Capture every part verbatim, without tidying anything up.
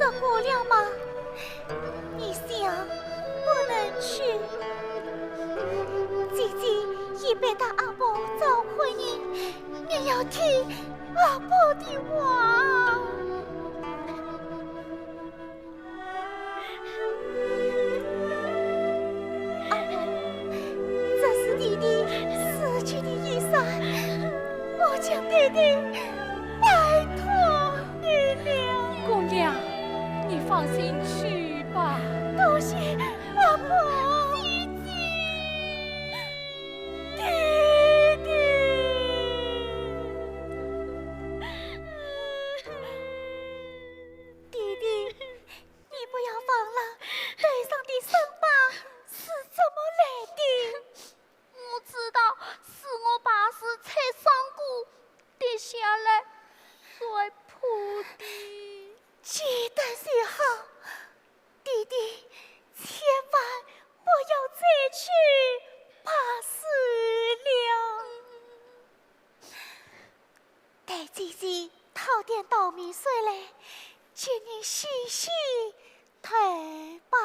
得过了吗？你想，不能去。姐姐已被她阿婆找困呢，你要听阿婆的话。 阿婆，这是弟弟死去的衣衫，我将弟弟拜托你了。姑娘，你放心去吧。多谢阿婆。弟弟。弟弟。 弟弟，你不要忘了，头上的伤疤是怎么来的？我知道，是我爸是拆伤过，跌下来摔破的。记得就好，弟弟，千万不要再去爬树了。 待姐姐讨点稻米水来，给你洗洗头吧。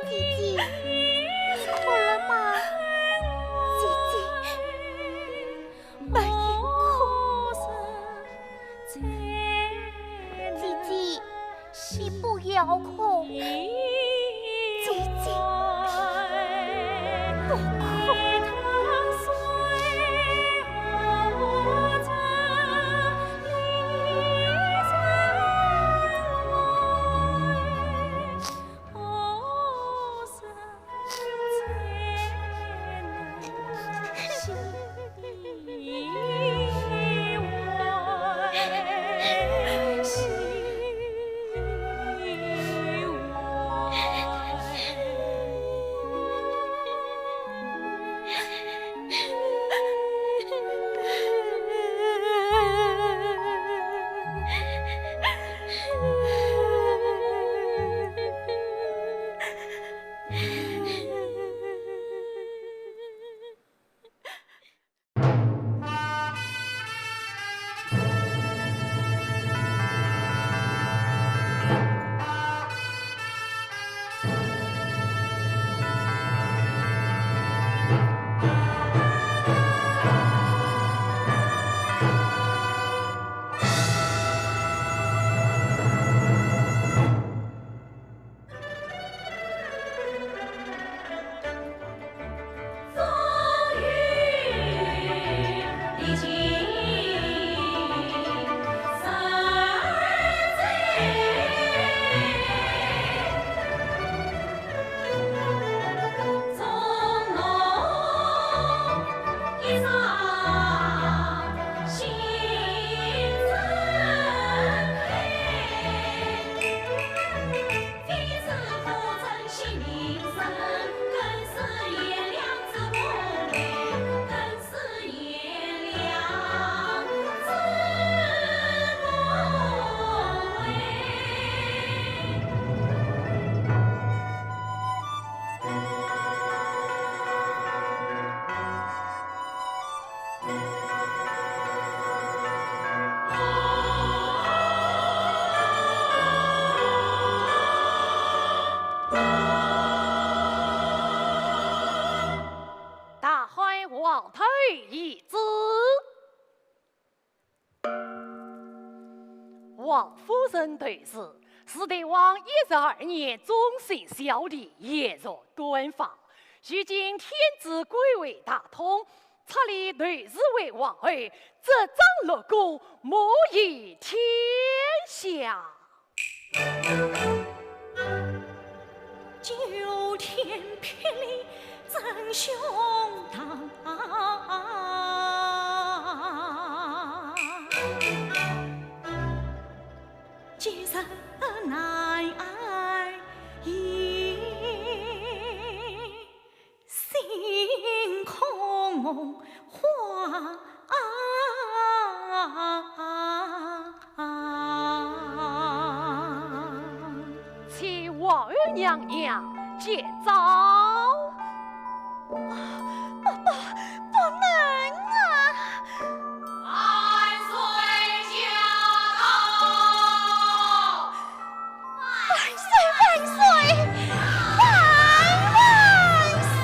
姐姐，哭了吗？姐姐，慢点哭。姐姐，你不要哭。姐姐，不哭。大汉皇太爷子。 王夫人投书，是代王一十二年中秋孝悧，炎热短放。如今天子贵为大通，差你投书回皇后，执掌六宫，母仪天下。九天霹雳震胸娘娘见招。不，不，不能啊！万岁驾到！万岁，万岁，万万岁！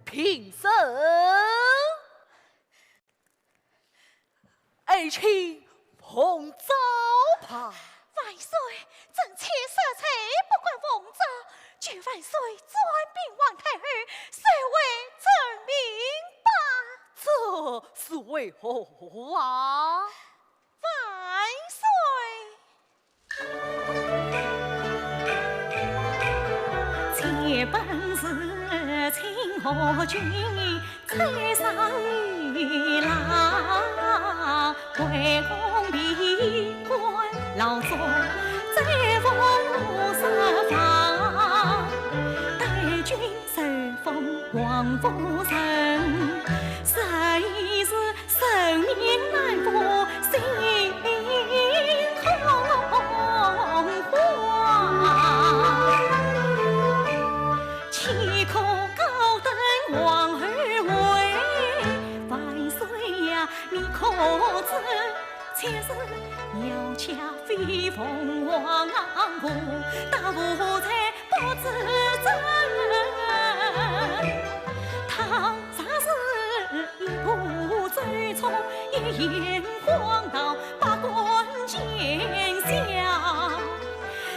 平身。 爱卿奉诏吧。万岁，臣妾实在不敢奉诏，求万岁转禀皇太后，收回朕命吧。这是为何啊？万岁！ 且本是清河郡，采桑衲，为公闭关劳作，载浮十方，待君受封王夫人，实已是 人命难保心空花。岂可高登皇后位？万岁呀，你可知？妾身要嫁非凤凰，不得不知真。倘 若是一步走错，一言荒唐，百官见笑。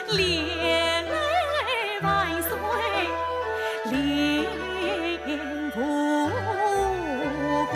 连累万岁，连无光。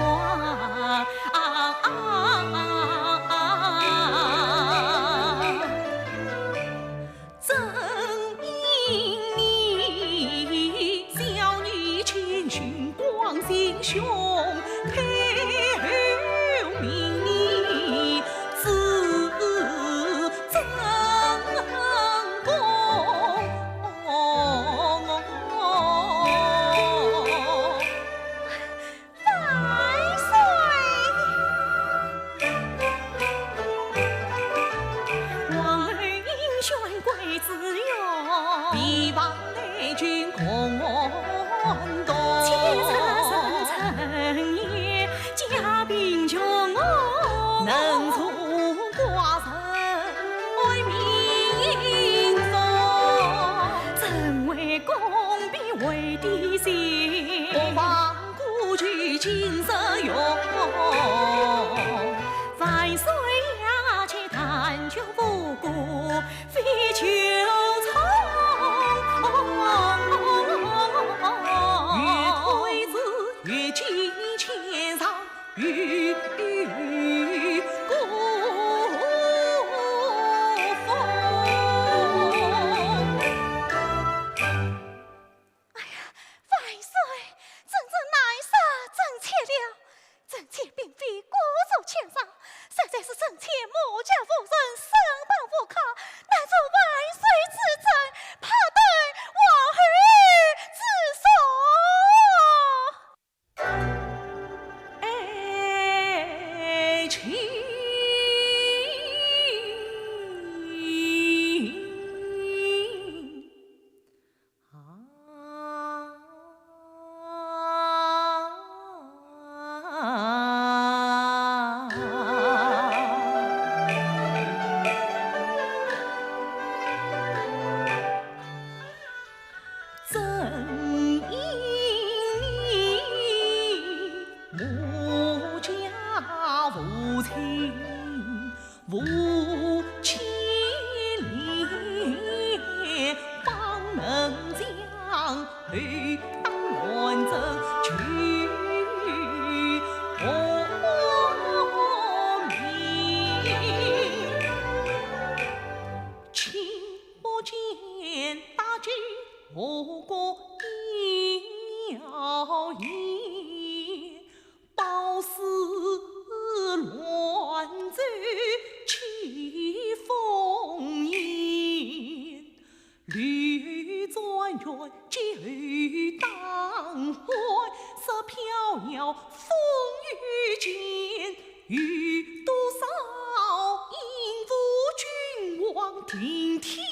定天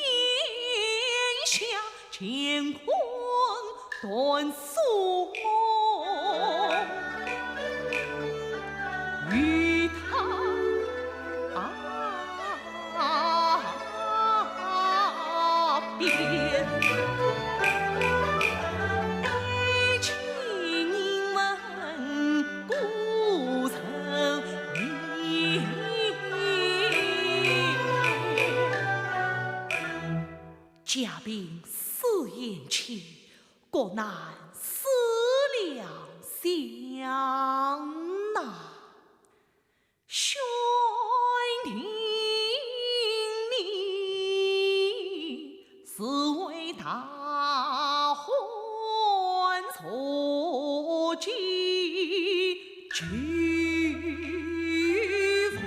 下乾坤断锁，与他变。爱卿，你们 孤城眠。嘉宾四宴请，国难思良相呐。宣亭里，是为大患所及，救父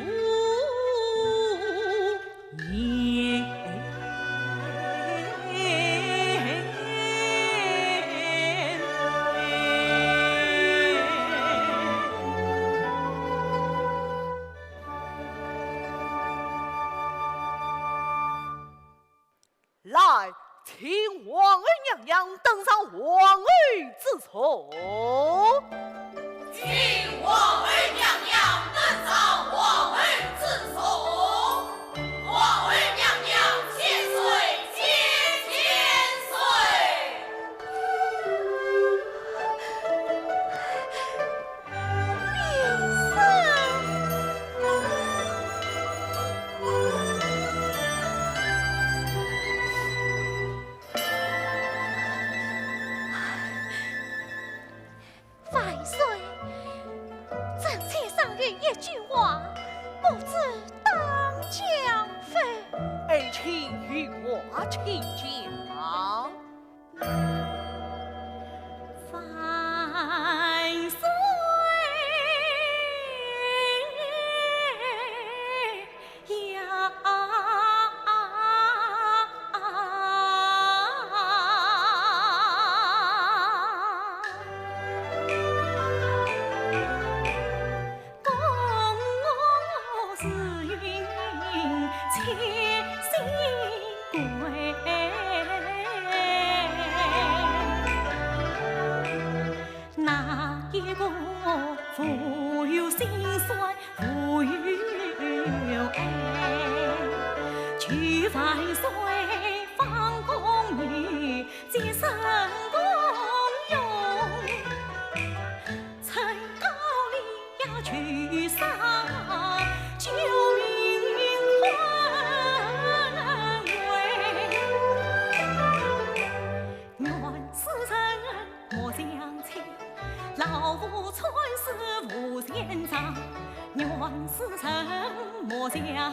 年。 来，请皇后娘娘登上皇后之座。请皇后娘娘登上皇后之座。皇后娘娘千岁，千千岁。 万岁，臣妾尚有一句话，不知当讲否？爱卿有话请讲。 万岁呀！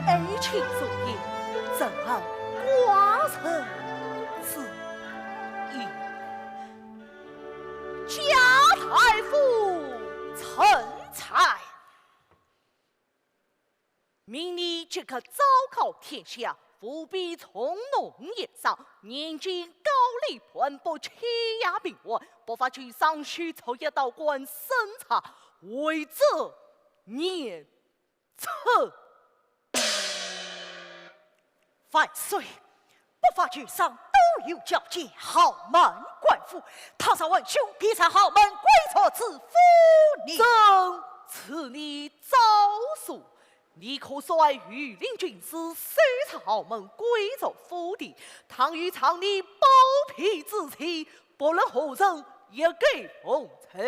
爱卿所言，怎可寡人之言？ 家大夫陈才，命你即刻昭告天下，伏笔从龙岩上，严禁高丽盘剥欺压民患，不法举商，须处以道观审查，违者严 处。万岁，不法举商都有交际，豪门贵妇，倘若皇兄必在豪门贵族之府里，朕赐你诏书，你可率御林军师搜查豪门贵族府邸，倘遇藏匿包庇之人， 不论何人，一概奉处。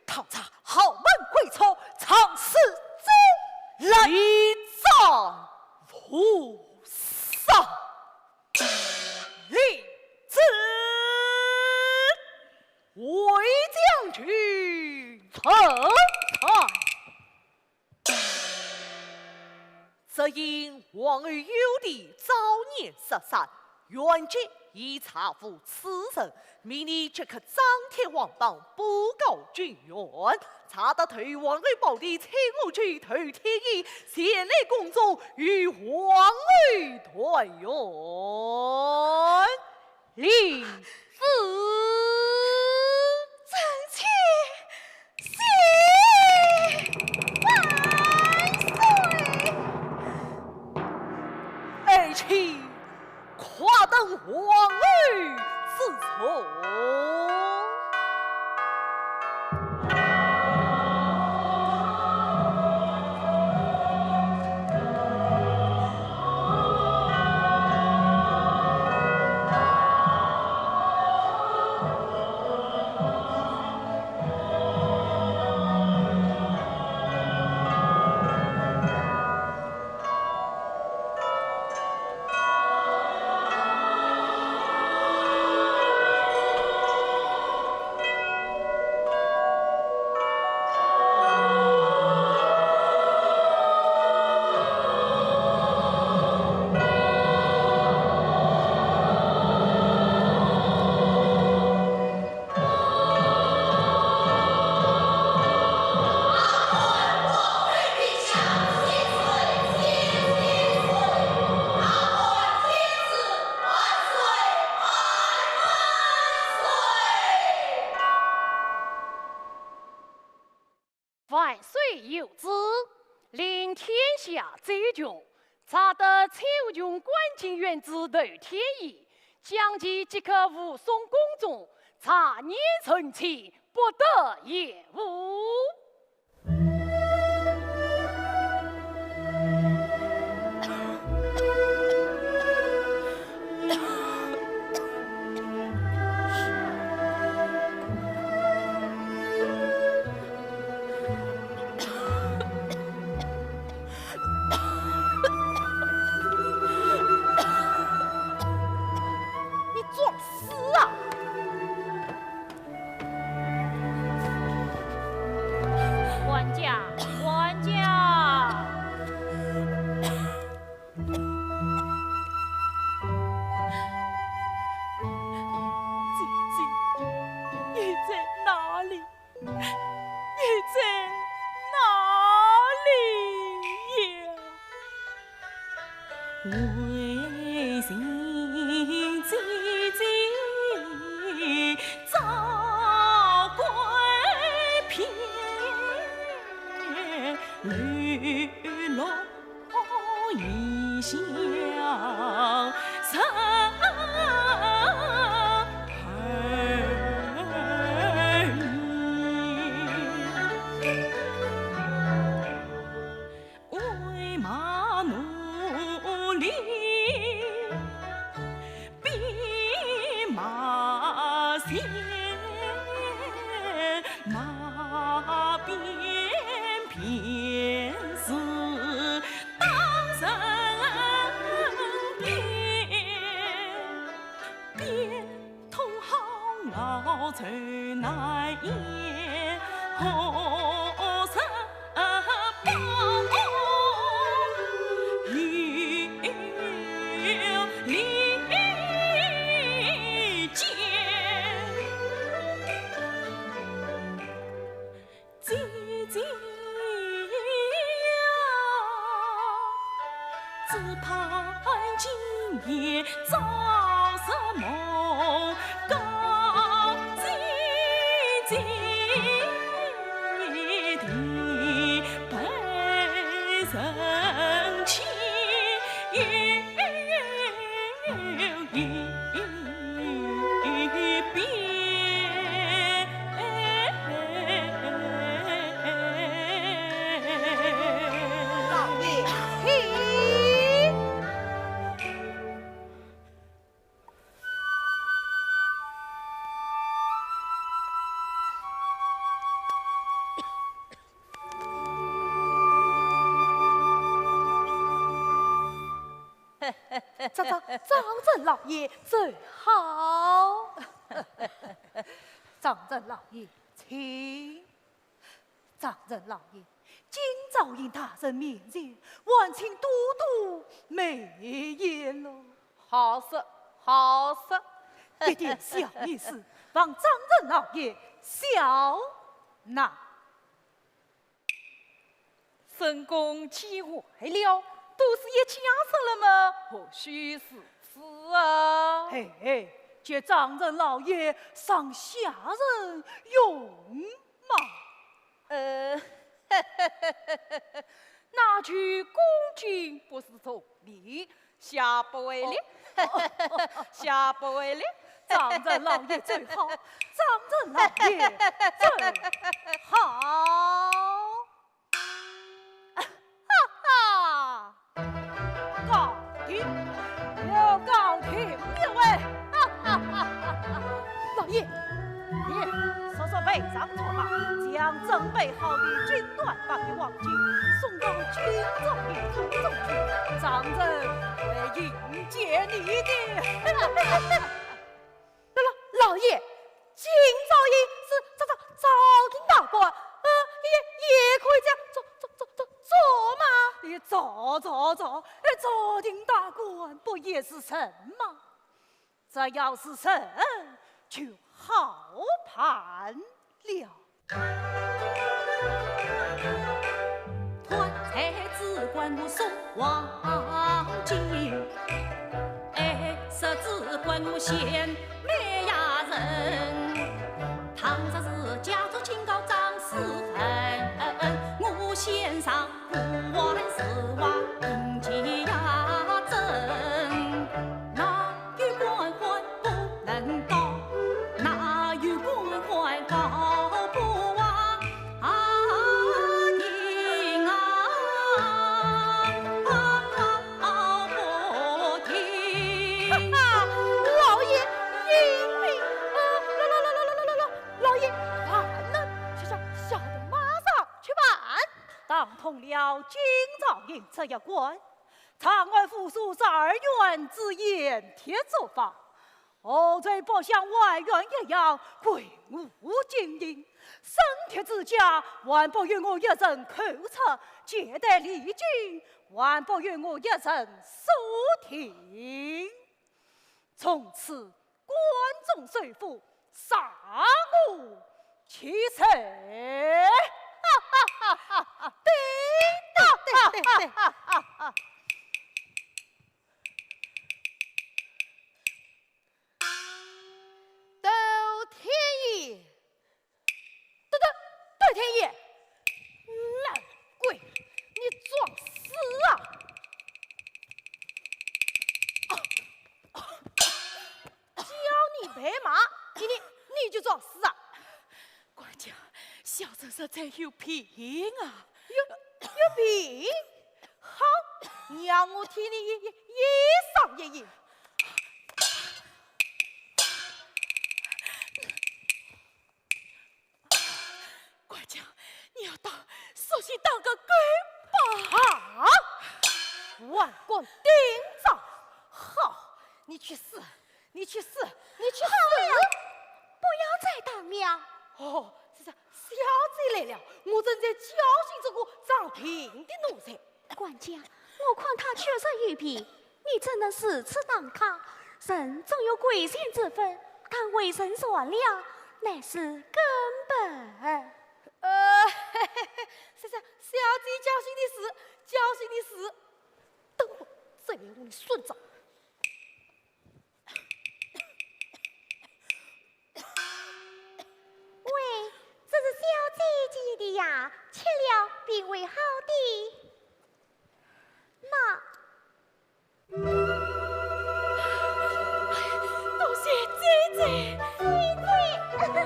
倘若豪门贵族藏私珠来，立斩五十。领旨。回将军陈泰。 只因皇后幼弟早年失散，元吉已查无此人，命你即刻张贴王榜，布告军员，查得投皇后宝殿，请我去投天意，前来宫中与皇后团圆。领旨。臣妾谢万岁。爱卿，快登皇后之座。 万岁有旨，令天下州郡，查得蔡骁军关进院子投天意，将其即刻护送宫中，查验陈情，不得延误。 你作死啊！管家，管家！ 姐姐，你在哪里？你在哪里呀？为寻姐姐，早归边，流落 异乡人儿女。喂马奴隶， 兵马前，马鞭便是当人鞭，鞭痛好老愁难言，何日 只盼今夜早日梦，告知姐姐的悲深情。 老爷，请。张张张珍老爷走好。张珍老爷，请。 张珍老爷，今朝应大人面前，还请多多美言喽。好说，好说。一点小意思，望张仁老爷笑纳。 深宫既坏了，都是一家人了嘛，何须如此啊？嘿嘿，借张仁老爷赏下人用嘛。呃，那具恭敬不如从命， 下不为例，下不为例。张仁老爷最好，张仁老爷最好。哈哈，高兴，又高兴了喂。哈哈哈哈哈。老爷， 你速速备上车马，将准备好的金缎八匹黄金送到金藏银库中去，张仁会迎接你的。老，老爷，金藏银是朝朝朝廷大官，呃，也也可以这样做做做做做嘛。你做做做，哎，朝廷大官不也是人吗？ 这要是人，就好办了。 哈哈，老爷英明！呃，老，老，老爷万能，小，小，小的马上去办。打通了金藏银这一关，长安府署十二院之砚帖作法， 何罪不像外院一样，归我经营？生铁之家，还不与我一人口出？借贷礼金，还不与我一人说定？从此关中首富，杀我其谁？哈哈哈哈哈！对，对，对，对，对。 窦天野，窦，窦，窦天野，烂鬼，你装死啊！叫你白骂，你，你，你就装死啊？ 管家，小生实在有病啊。有，有病？好，让我替你一，一，一伤一影。管家，你要打，索性打个够吧。啊！万贯顶撞，好，你去死！ 你去死！你去死！好了，不要再打了。哦，是啊，小姐来了，我正在教训这个张平的奴才。管家，我看他确实有病，你怎能如此打他？人总有贵贱之分，敢为人善良，乃是根本。呃，是啊，小姐教训你是，教训你是。等我这边我给你算账。 喂，这是小姐煎的呀，吃了必会好的。那，多谢姐姐。姐姐。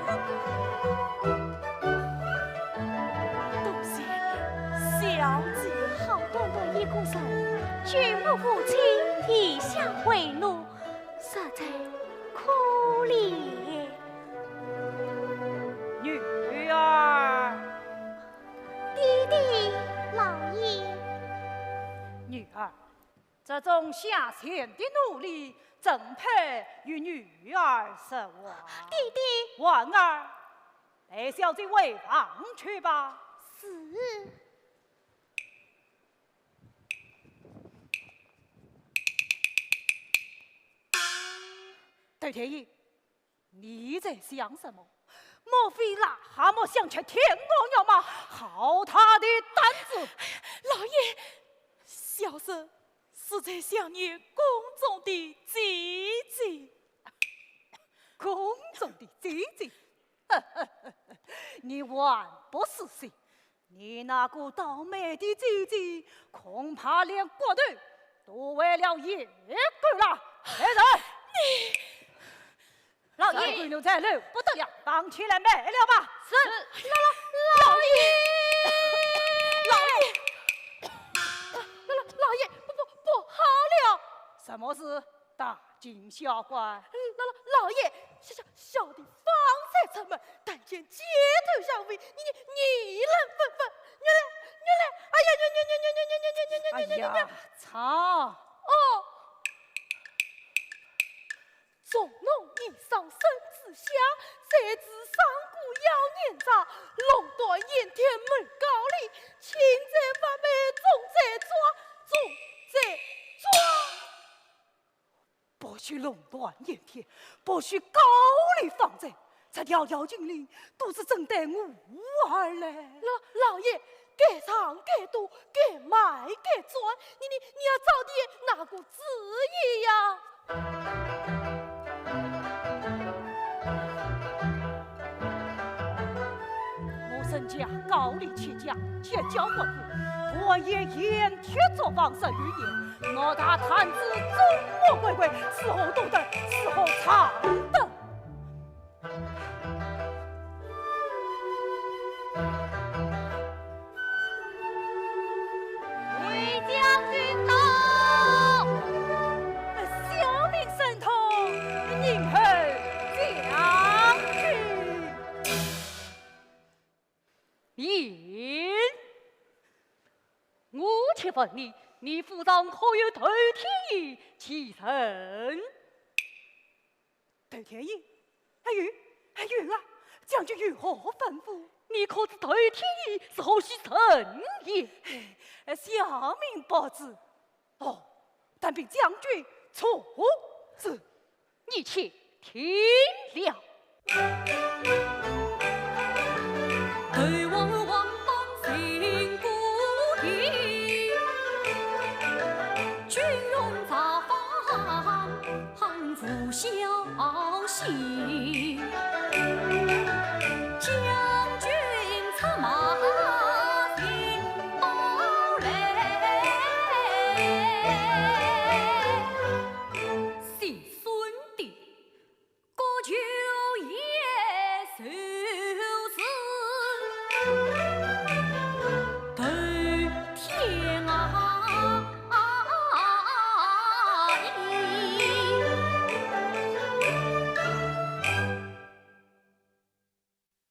多谢小姐。好端端一个人，君不负卿，以下为奴，实在可怜。女儿。爹爹，老爷。女儿， 这种下贱的奴隶，怎配与女儿说话？爹爹。婉儿，陪小姐回房去吧。是。对天一，你在想什么？莫非癞蛤蟆想吃天鹅肉吗？好大的胆子！老爷，小生是在想念宫中的姐姐。宫中的姐姐？你还不死心？你那个倒霉的姐姐，恐怕连骨头都坏了一个了。来人！你……老爷，小鬼奴才，留不得了，绑起来卖了吧。是。老老老爷，老爷，老老爷，不不不好了！什么事？大惊小怪。老老老爷，小小小的方才出门，但见街头巷尾，你你议论纷纷，原来原来，哎呀，原原原原原原原原原原原原原……哎呀，操！哦。 重弄衣裳身子香，再置双股腰眼镯，龙胆燕天满高里，千罪万美总在抓，总在抓。不许龙胆燕天，不许高里访罪，这条条禁令都是针对我而来。老老爷， 该藏该赌，该买该赚，你你你要早点拿个主意呀！我沈家高丽起家，结交官府，我也燕天作坊十余年，我大探子众目睽睽，伺候多得，伺候长的。 回将军到。小民沈通迎候将军。 你，我且问你，你府上可有窦天一其人？窦天一？哎，有，哎，有啊，将军有何吩咐？你可知窦天一是何许人也？哎，小民不知。 哦，但凭将军处置。你且听了。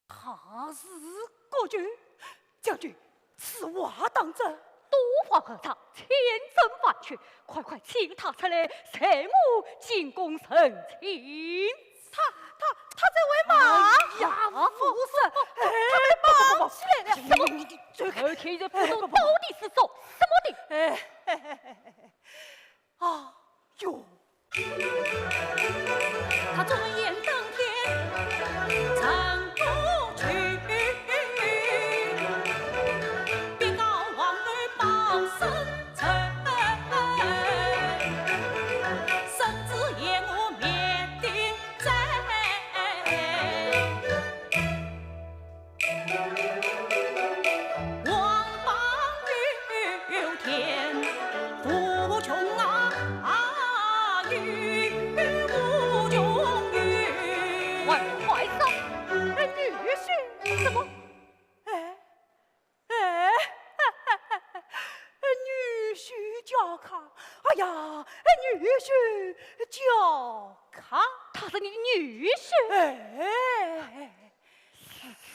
他是国舅？将军，此话当真？多话何妨，千真万确，快快请他出来，随我进宫成亲。他，他，他在外面。哎呀，不是，他被绑起来了。什么？你，你，你，你，窦天一在府中到底是做什么的？哎，哎，哎，哎，哎，啊，哟， 快快说，女婿怎么？哎，哎，女婿叫他，哎呀，女婿叫他。他是你女婿？哎，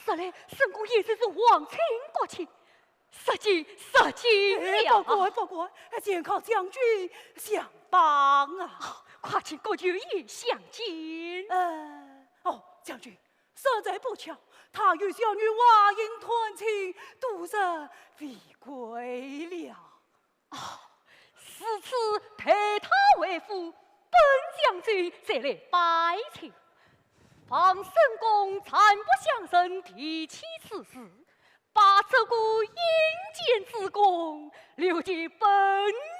说来，沈公也就是皇亲国戚，失敬，失敬了。哎，不敢，不敢，全靠将军相帮啊。哦，快请国舅爷相见。呃，哦，将军，实在不巧，他与小女华英团亲，都是未归了。 哦，如此待他回府，本将军再来拜请。望沈公暂不相认提起此事，把这个阴间之功留给本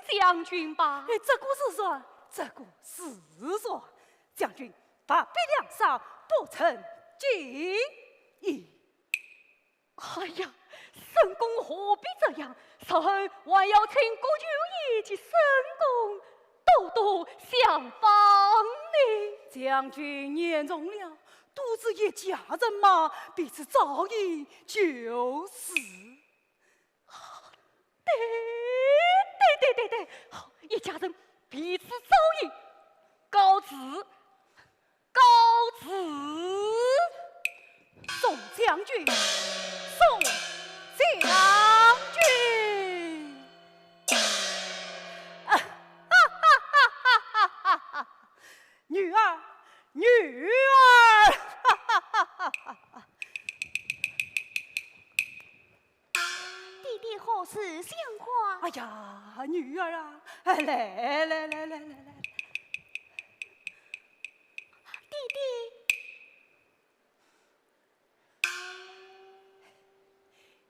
将军吧。哎，这个是说，这个是说，将军，白壁两扇不成敬意。 哎呀，沈公何必这样？稍后还要请国舅爷及沈公多多相帮呢。将军言重了，都是一家人嘛，彼此照应就是。对，对，对，对，对，好，一家人彼此照应，告辞。 告辞。送将军，送将军。啊，哈哈哈哈哈哈！女儿，女儿，哈哈哈哈哈！ 爹爹何时相还？哎呀，女儿啊，哎，来来来来来来来。爹爹。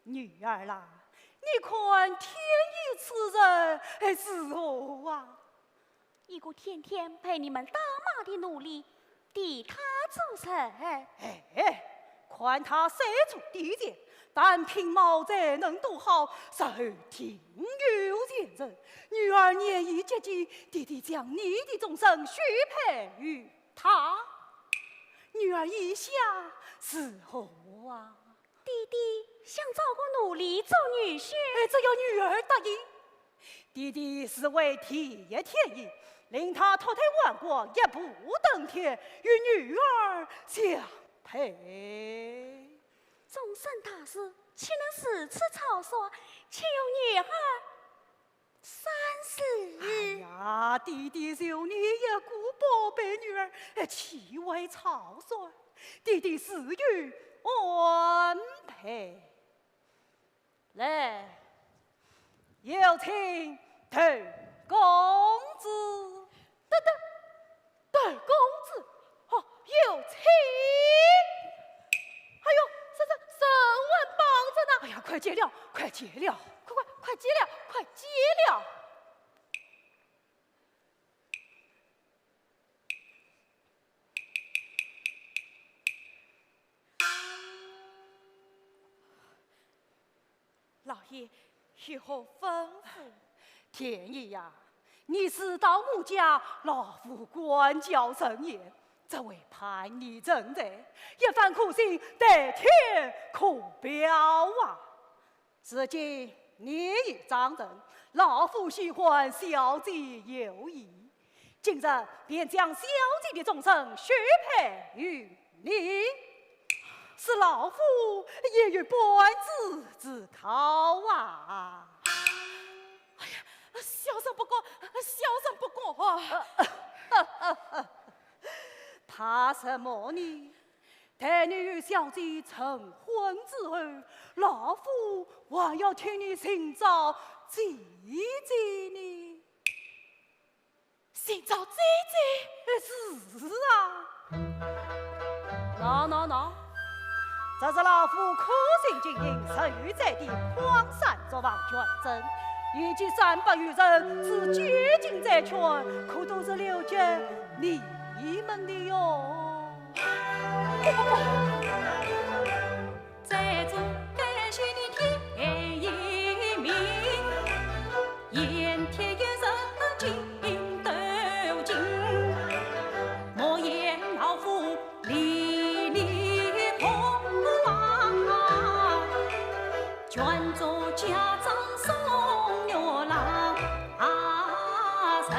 女儿啦，你看天意此人，哎，如何啊？ 一个天天陪你们打马的奴隶，替他做甚？哎，看他虽做地贱，但品貌才能多好，然后挺有前程。女儿年已及笄，爹爹将你的终身许配于他。女儿意下如何啊？ 爹爹想找个奴隶做女婿。哎，只要女儿答应，爹爹自会第一天意，令他脱胎换骨，一步登天，与女儿相配。终身大事，岂能如此草率？且容女儿 三思。哎呀，爹爹就你一个宝贝女儿，哎，岂会草率？爹爹自有安排。来，有请段公子。等等， 段公子，哦，有请。哎呦，这这人还绑着呢。哎呀，快解了，快解了。快快快解了，快解了。 老爷，有何吩咐？田姨呀，你自到我家，老夫管教甚严，只为盼你成才，一番苦心，代天可表啊。如今你已长成，老夫喜欢小姐有意， 今日便将小姐的终身许配于你，是老夫也有半子之靠啊。哎呀，小人不敢，小人不敢啊。怕什么呢？待你与小姐成婚之后，老夫还要替你寻找姐姐呢。 寻找姐姐？是啊。喏喏喏，这是老夫苦心经营、日以继夜、匡山作房捐赠，以及三百余人之几近债权，可都是留给你们的哟。不不不， 在座感谢你田一鸣，盐田也是金斗金，莫言老夫粒粒空啊，全做家当送月郎。 啊，人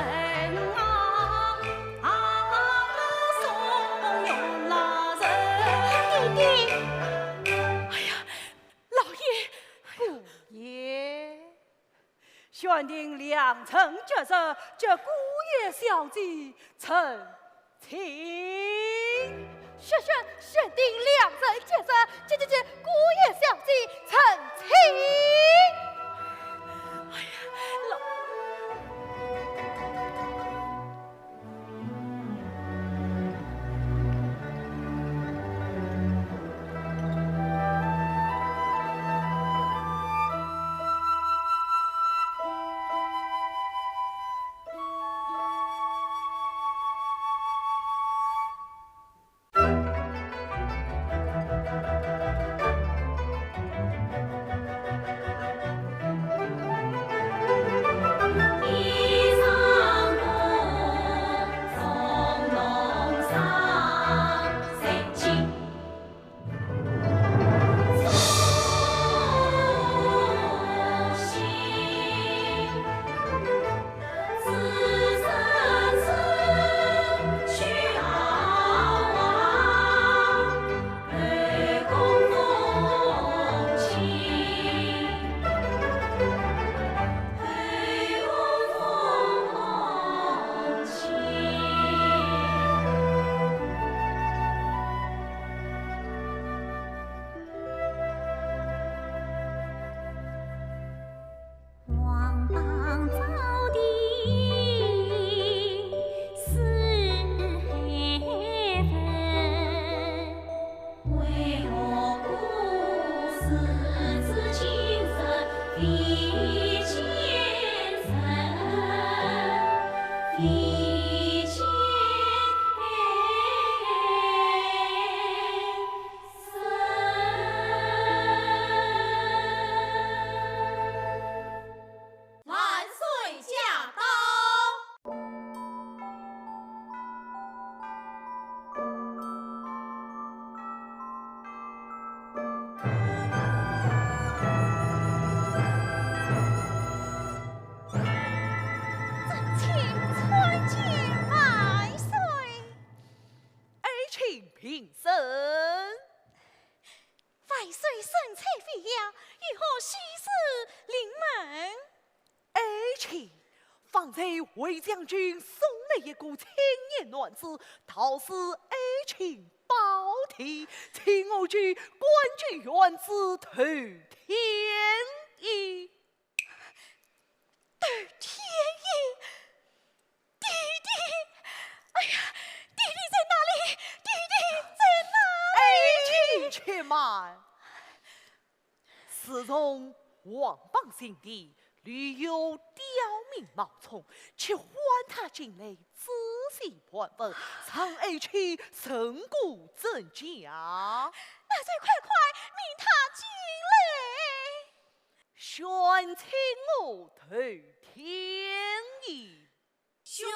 啊，啊，送月郎人。爹爹。哎呀，老爷。姑爷，选定良辰吉日，接姑爷小姐成 亲。是是，选定良辰吉日，接接接姑爷小姐成亲。哎呀，老平身。万岁圣裁飞扬，有何喜事临门？爱卿，方才卫将军送来一个青年男子，道是爱卿胞弟，请我去观其院子透天意。 透天意，弟弟，哎呀，弟弟在哪里？弟弟在哪里？爱卿且慢。自从王邦进殿，屡有刁民冒充，且唤他进来仔细盘问，让爱卿成个真假。那就快快命他进来。 宣请我透天意。宣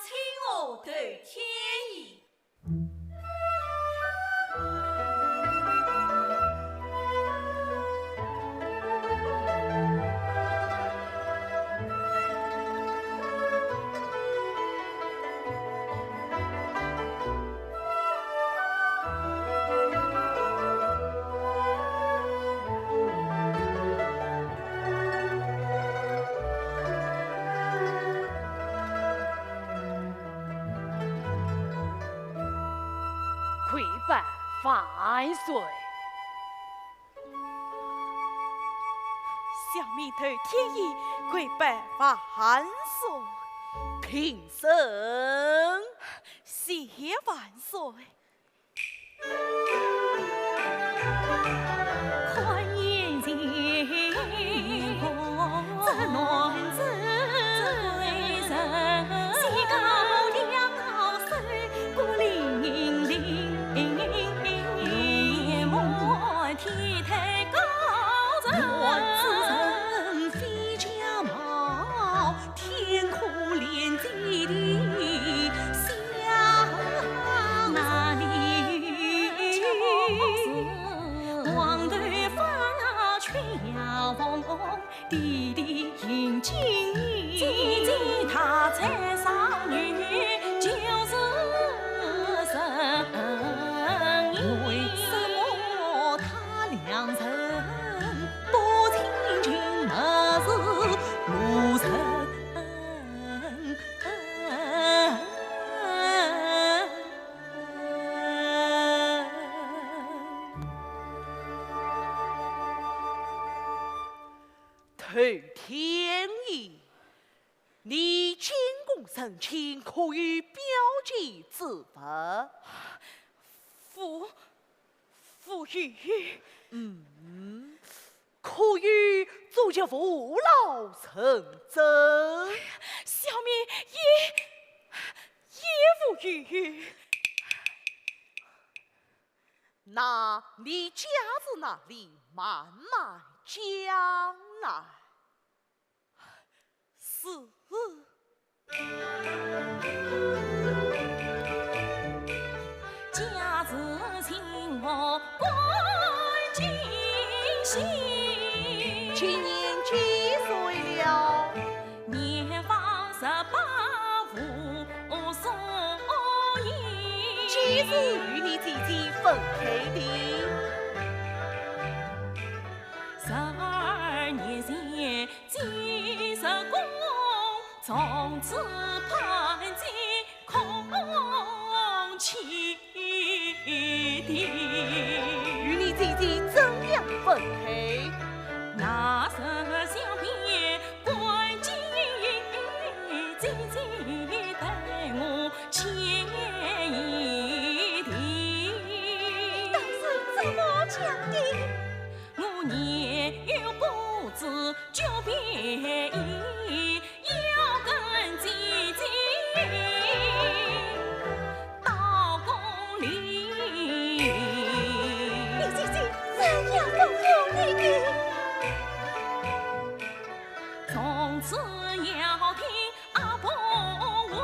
请我透天意。跪拜万岁。 小民透天意，跪拜万岁。平身。谢万岁。 透天意，你监宫成亲，可有表记之物？无，无有。嗯，可有做及父老认证？小民也，也无有。 那你家住哪里？慢慢讲来。是。家住清河观景溪。今年几岁了？ 年方十八无所依。几时与你姐姐分开的？十二年前，姐入宫，从此盼见空妻。 与你姐姐怎样分开？那时相别观景溪，姐姐待我歉意的。你当时怎么讲的？我年幼不知举别意， 要跟姐姐到宫里。你姐姐怎样吩咐你的？从此要听阿婆话，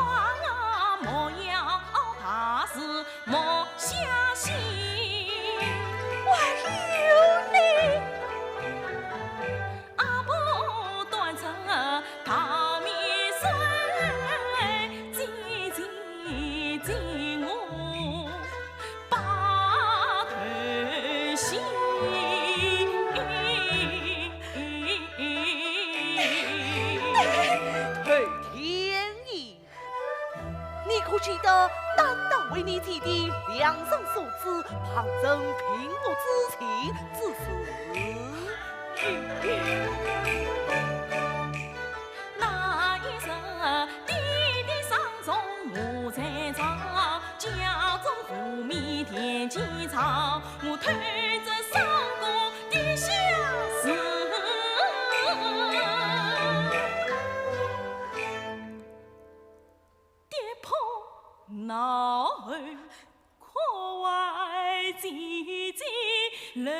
莫要大事莫相信。还有呢？ 阿婆端着大以良人所指，旁人凭我之情之事。那一日，爹爹上朝我在场，家中无米田间草，我偷着三个地下事。 跌破脑后，哭哀姐姐留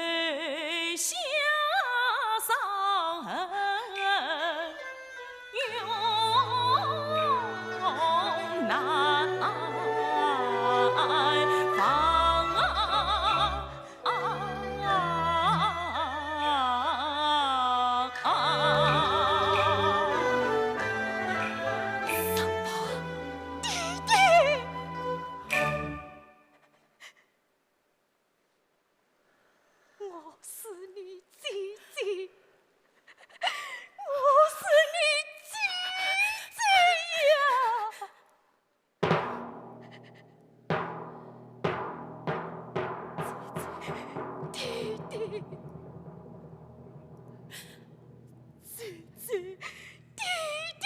下伤痕，永难忘。 啊啊啊啊！上吧，爹爹。我是你姐姐，我是你姐姐呀！ 姐姐，弟弟，姐姐，弟弟，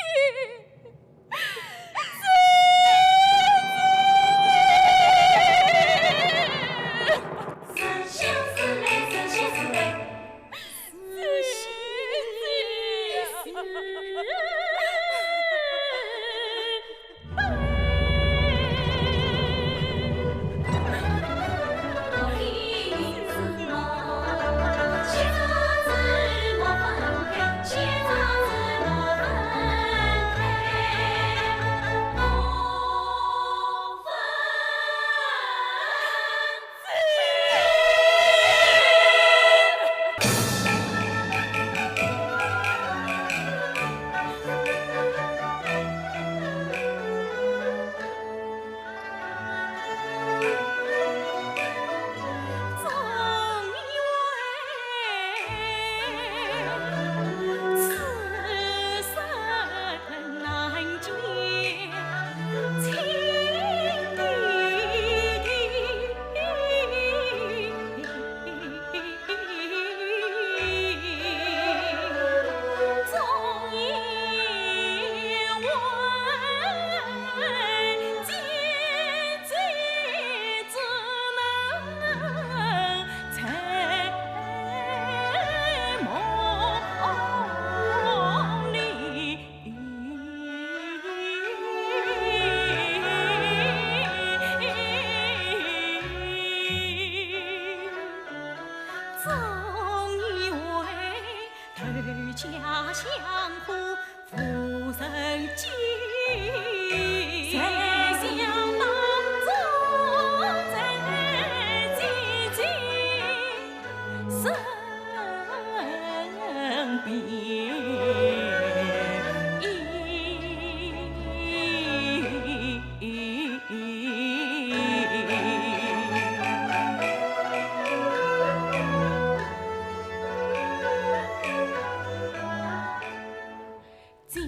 姐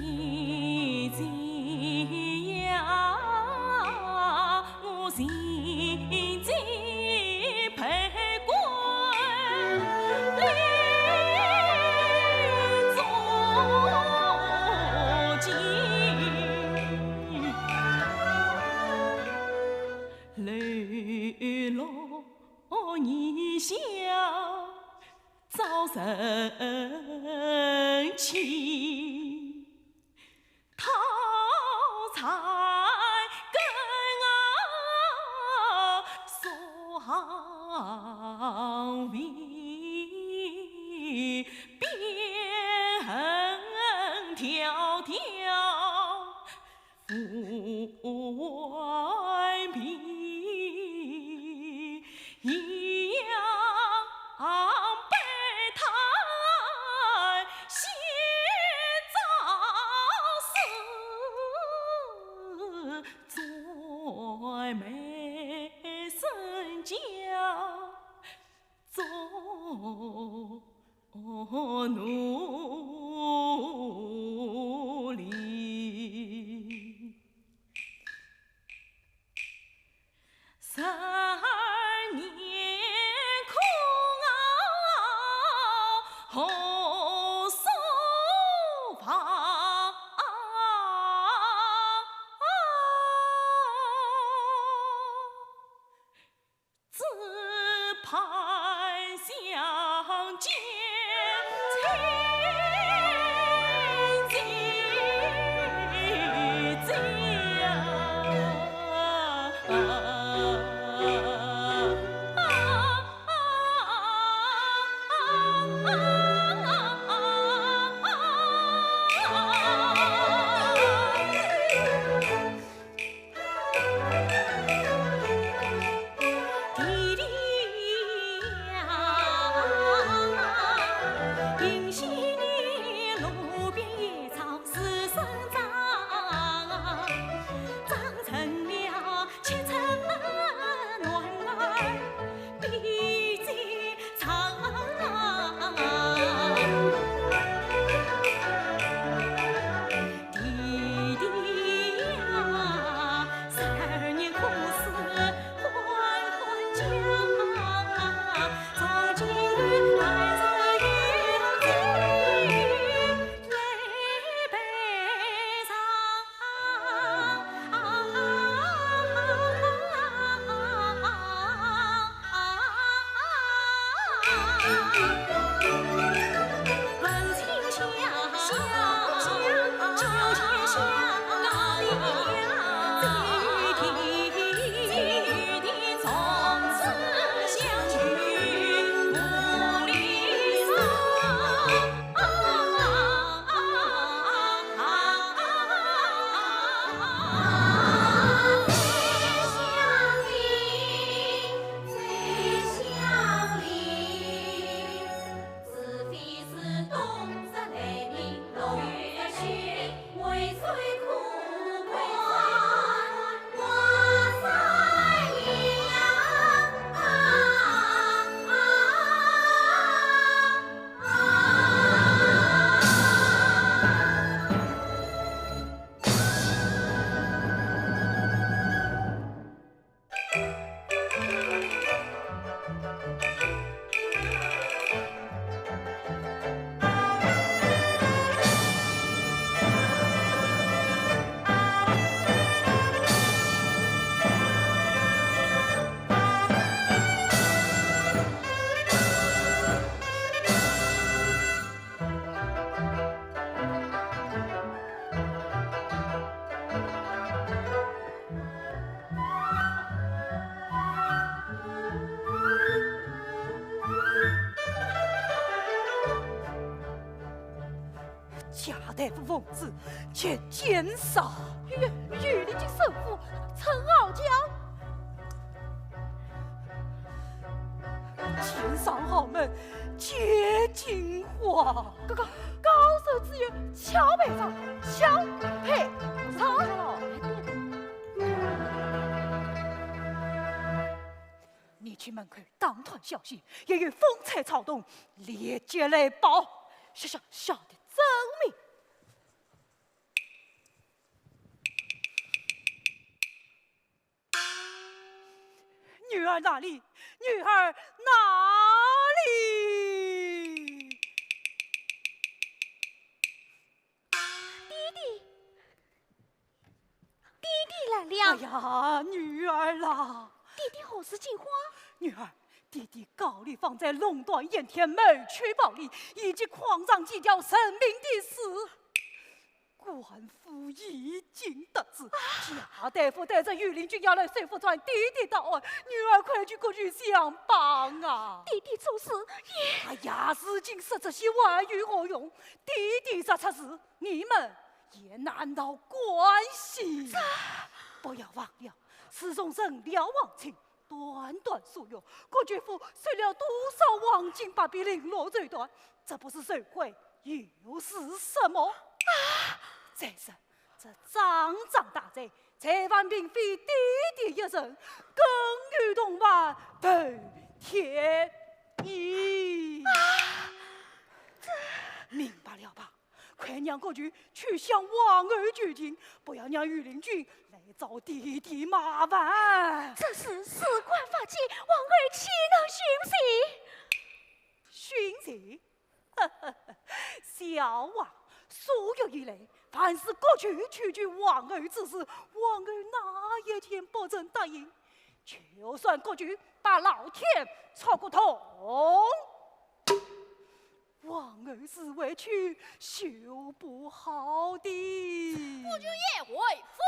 姐。十二年空何所放？只盼相见。 贾大夫奉旨前见上。御，御林军首府陈敖桥。见上豪门，见金花。这个高手之一，敲杯上，敲杯上。 你去门口打探消息，一有风吹草动，立即来报。晓，晓，晓得遵命。女儿哪里？女儿哪里？ 爹爹，爹爹来了。哎呀，女儿啦！爹爹何事惊慌？女儿，爹爹高丽芳在龙潭盐田谋取暴利，以及矿藏计较人命的事，官府已经得知。啊！贾大夫带着御林军要来水浒川，爹爹到案，女儿快去各处相帮啊！爹爹做事也……哎呀，如今说这些还有何用？爹爹若出事， 你们也难逃干系。这……不要忘了，自从认了王清，短短数月，各郡府收了多少黄金八百绫罗绸缎，这不是受贿又是什么？啊！再说，这桩桩大罪，罪犯并非爹爹一人，更有同犯彭天一。啊！这……明白了吧？快让各军去向王后求情，不要让御林军来找弟弟麻烦。这事事关法纪，王后岂能徇私？徇私？小王，数月以来，凡是各军去求王后之事，王后哪一件不曾答应？就算各军把老天戳个洞， 王后是委屈修不好的。夫君也回府。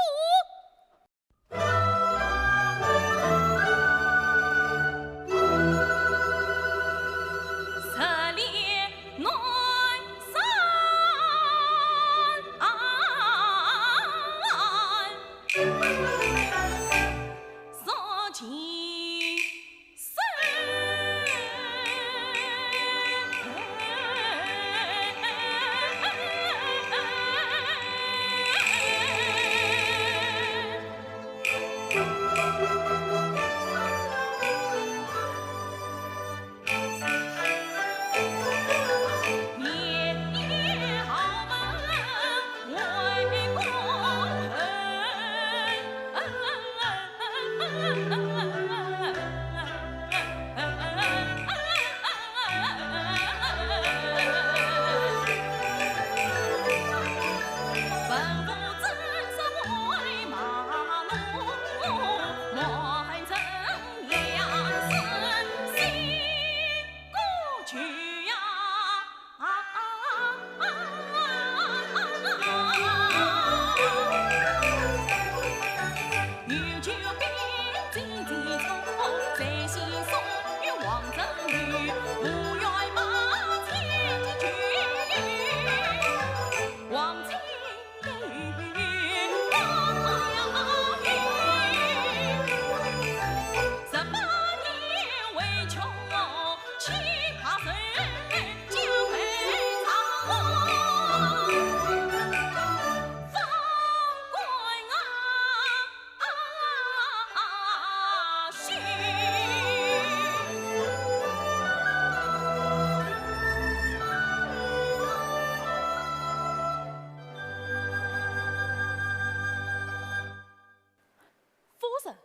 夫人，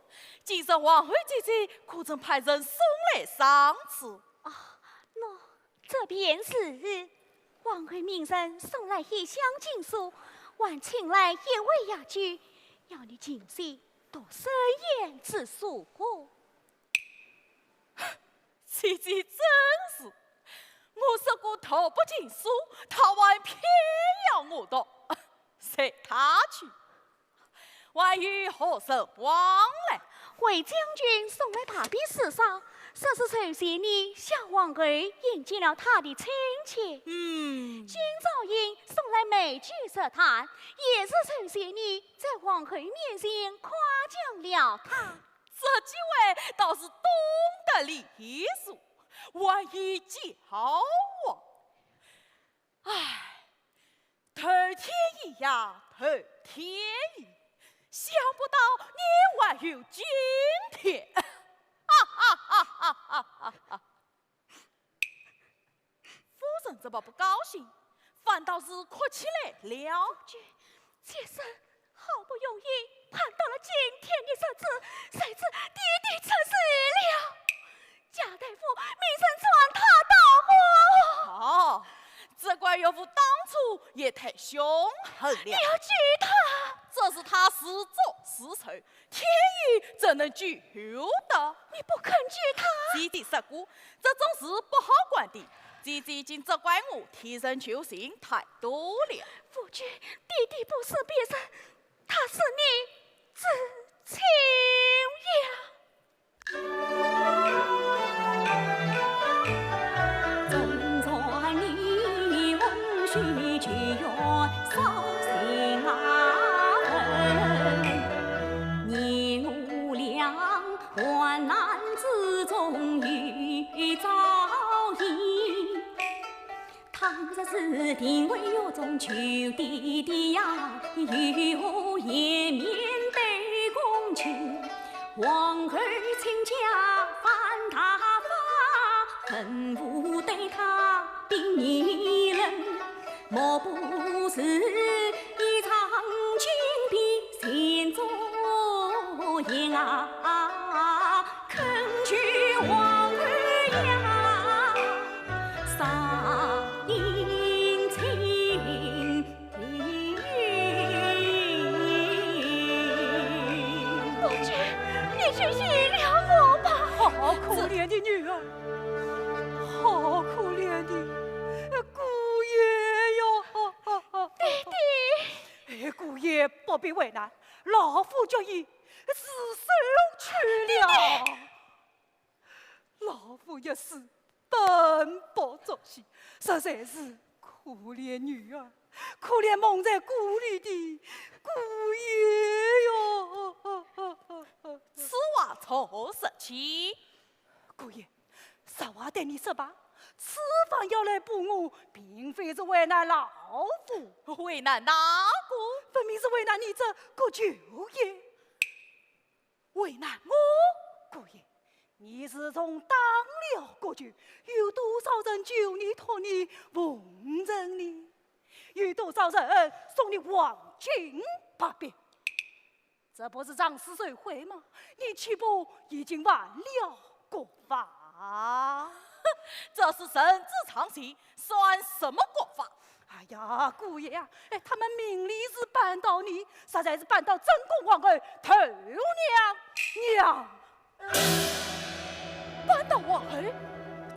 今日王后姐姐可曾派人送来赏赐？啊，喏，这便是。王后命人送来一箱金书，还请来一位药具，要你静心读圣贤之书。 姐姐真是，我说过读不进书，她还偏要我读，随她去。还有何人往来？卫将军送来大批诗书，说是受谢你向王后引荐了他的亲戚。嗯。金朝英送来美酒十坛，也是受谢你在王后面前夸奖了他。 这几位倒是懂得礼数，还有教化。唉，头天一样头天一，想不到你还有今天。哈哈哈哈哈哈！ 夫人怎么不高兴，反倒是哭起来了？夫君，妾身好不容易盼到了今天的日子，谁知爹爹出事了。贾大夫命人传他到我。哦，这乖岳父当初也太凶狠了。你要救他。这是他自作自受， 天意怎能救得？你不肯救他。姐姐说过，这种事不好管的。姐姐已经责怪我替人求情太多了。夫君，爹爹不是别人，他是你至亲呀。是一场金碧心中人啊，恳求皇后呀，赏银金。母亲，你就饶了我吧。好可怜的女儿，好可怜的姑爷哟！爹爹，哎，姑爷不必为难，老夫决意自首去了。老夫一死，本不足惜，实在是可怜女儿，可怜蒙在鼓里的姑爷哟。此话从何说起？姑爷，实话对你说吧，此番要来补我，并非是为难老夫。为难哪个？分明是为难你这个舅爷。为难我？姑爷，你自从当了国舅，有多少人求你、托你、奉承你？有多少人送你黄金八百？ 这不是强词夺理吗？你岂不已经犯了国法？这是人之常情，算什么国法？哎呀，姑爷啊，哎，他们明里是扳倒你，实在是扳倒正宫皇后头娘娘。扳倒皇后？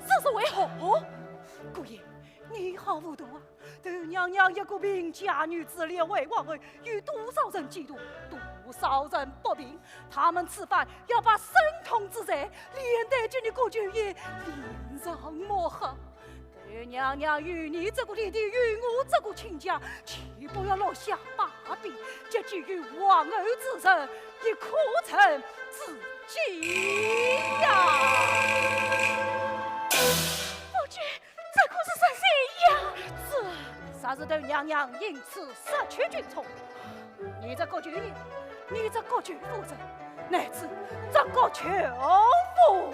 这是为何？姑爷，你好糊涂啊！ 头娘娘一个平家女子，列位皇后，有多少人嫉妒，多少人不平？他们此番要把沈通之罪连带给你个舅爷脸上抹黑。头娘娘与你这个弟弟，与我这个亲家，岂不要落下把柄，结己与皇后之仇，以可乘之计呀！夫君， 这可是说谁呀？这，这是头娘娘因此失去军充。你这个舅爷，你这个舅夫人，乃至这个舅父，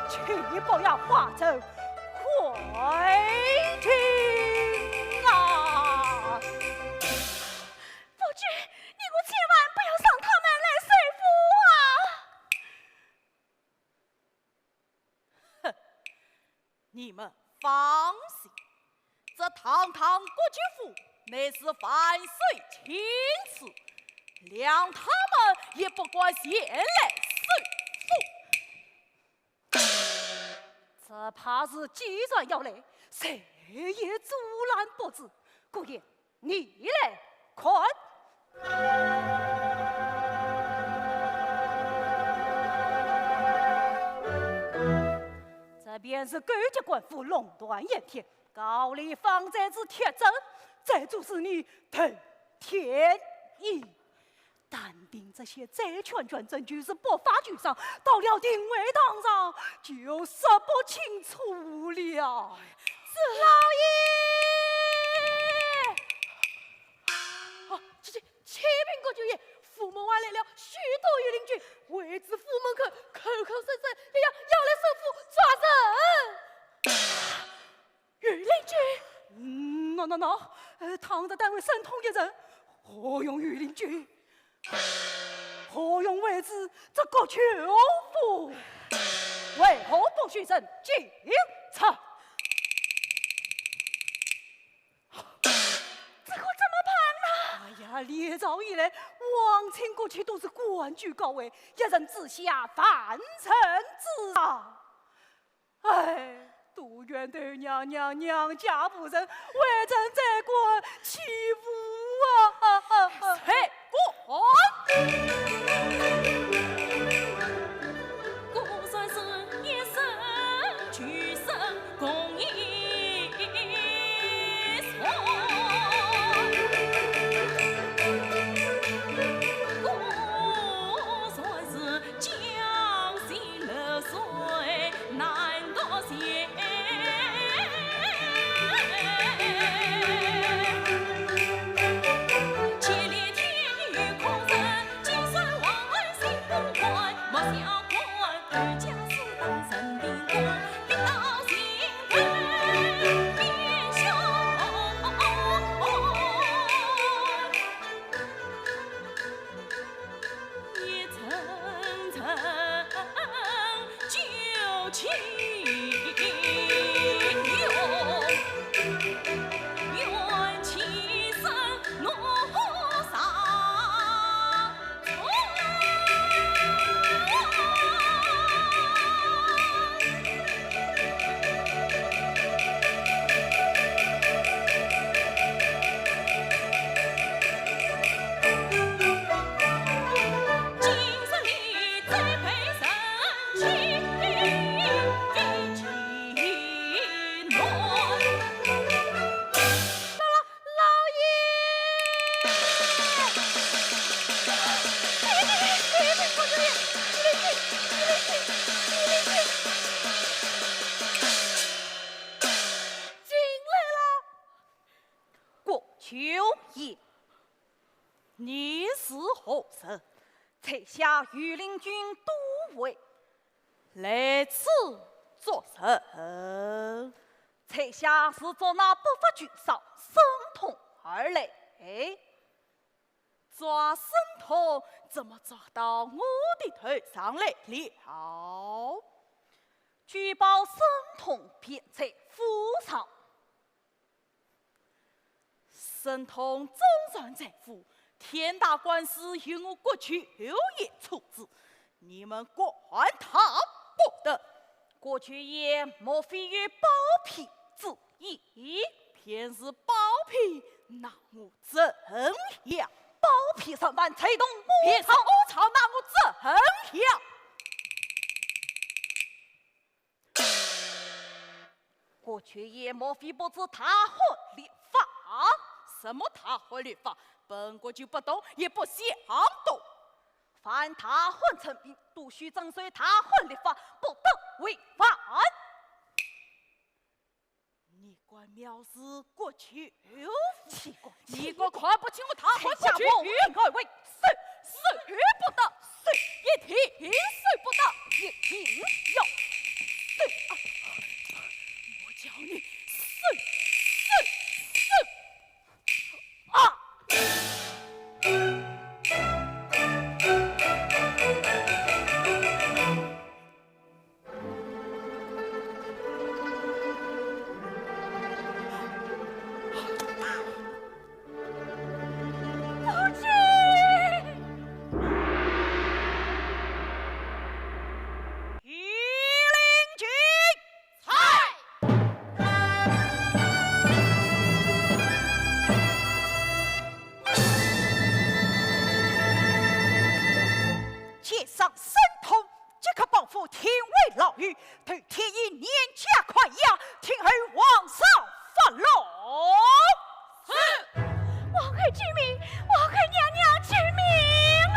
岂不要化成灰烬啊！夫君，你可千万不要让他们来收复啊！ 哼，你们放心，这堂堂国舅府乃是万岁亲赐，谅他们也不敢前来收复。只怕是既然要来，谁也阻拦不住。姑爷， 你来看。这便是勾结官府，弄断盐田，高丽方才之铁证，这就是你登天意。单凭这些，再全全证据是不法就章，到了廷尉堂上就说不清楚了。这，老爷！ 啊，这，这，启禀国舅爷，府门外来了许多御林军，围至府门口，口口声声要，要来收复抓人。御林军？嗯，喏，喏，喏，呃，堂上单为沈通一人，何用御林军？何用围住这个舅父？为何不许人进出？ 这可怎么办呢？哎呀，历朝以来，皇亲国戚都是官居高位，一人之下，万人之上。哎，都怨头娘娘娘家无人，为臣才敢起舞啊！谁敢？果然是一生 千里天女空人，今生王恩相老爷！进来了。郭秋野，你是何人？在下御林军都尉，来此作甚？在下是捉拿不法巨商沈通而来。 抓沈通怎么抓到我的头上来了？据报沈通便在府上。沈通纵然在府，天大官司由我郭秋野处置，你们管他不得。郭秋野莫非有包庇之意？便是包庇，那我怎样？包庇上犯，才动乌巢，便是乌巢，那我怎样？郭秋野莫非不知大汉律法？什么大汉律法？本国就不懂，也不想懂。凡大汉称病，都须遵守大汉律法，不得违反。你敢藐视郭秋野？岂敢！你敢看不起我大汉郭秋野？在下无意外围。是，是不得，是一定是不得，一定要是啊！我叫你是，是，是啊！御林军！在！见上沈通，即刻绑赴天威牢狱，对天一年加快押，听候皇上发落。是。王后救命！王后娘娘救命啊！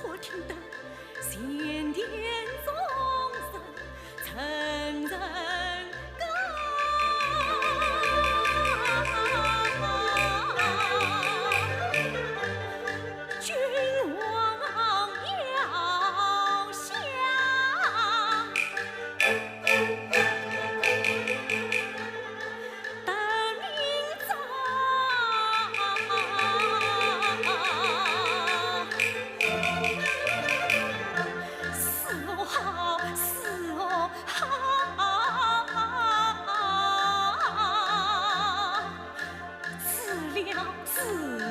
我听得前殿众神层层高，君王要降。 得明朝，是我好，是我好，迟了，迟了。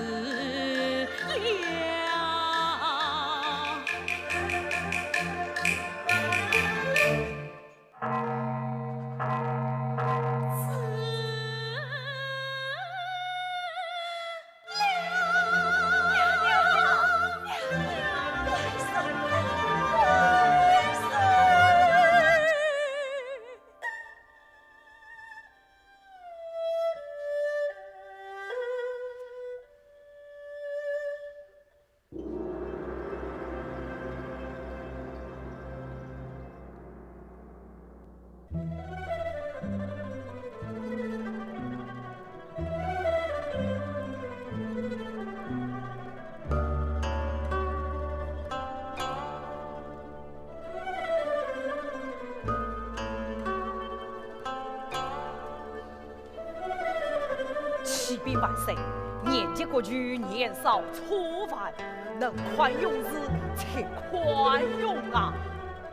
启禀万岁，念及国舅年少初犯，能宽容时且宽容啊！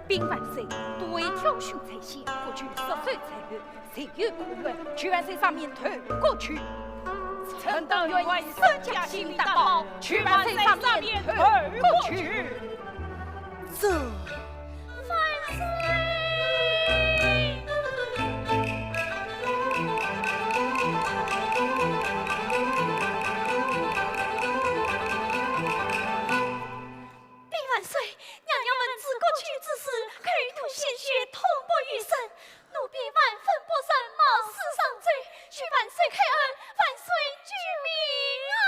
禀万岁，对挑选在先，国舅失手在后，罪有可原，求万岁赦免，投国舅。臣等愿以身家性命担保，求万岁赦免，投国舅。这 万岁！禀万岁，娘娘闻知国舅之事，口吐鲜血，痛不欲生，奴婢万分不忍，冒死上奏，求万岁开恩，万岁救命啊！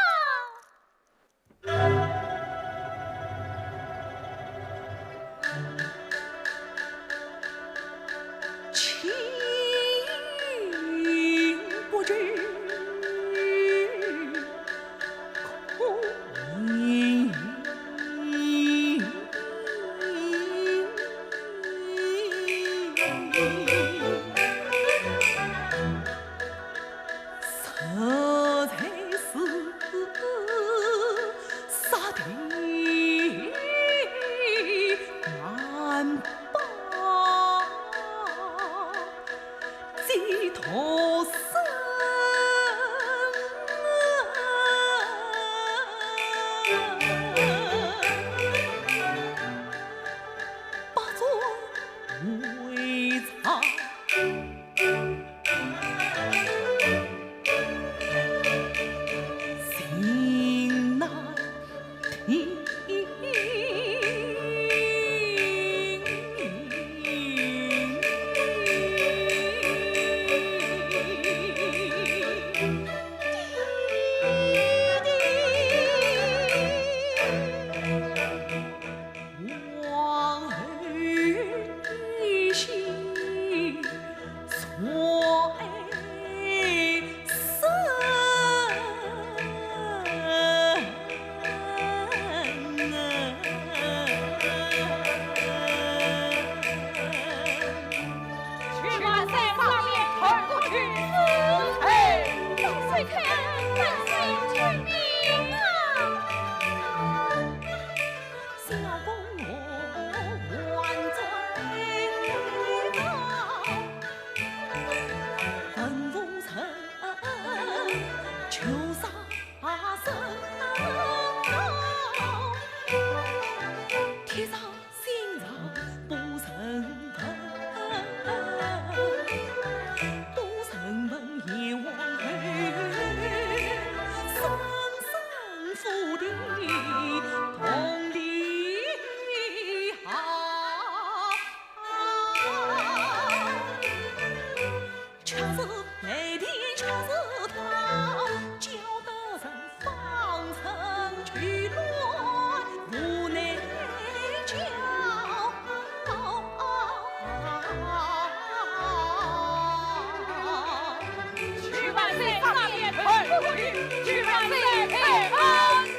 去万岁那边叩头去，去万岁叩安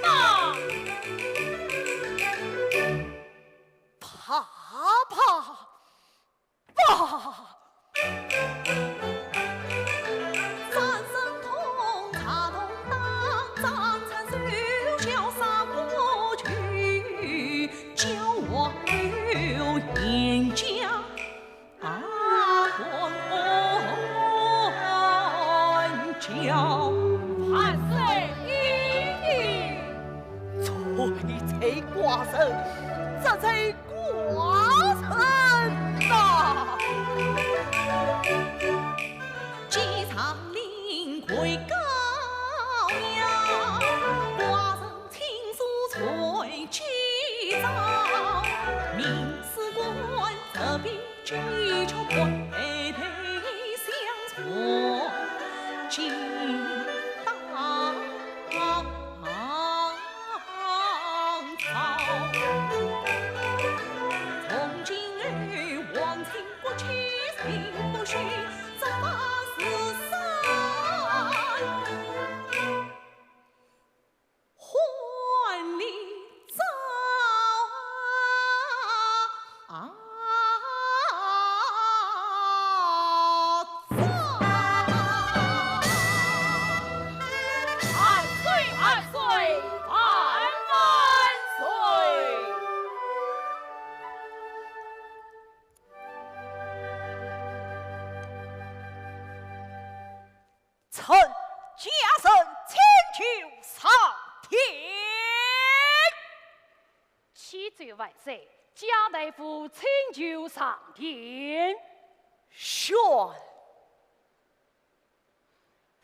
呐！啪啪啪！万岁！罪在寡人，这罪 寡人呐！万岁，万岁，万万岁！臣家人请求上殿。启奏万岁，家大夫请求上殿。宣。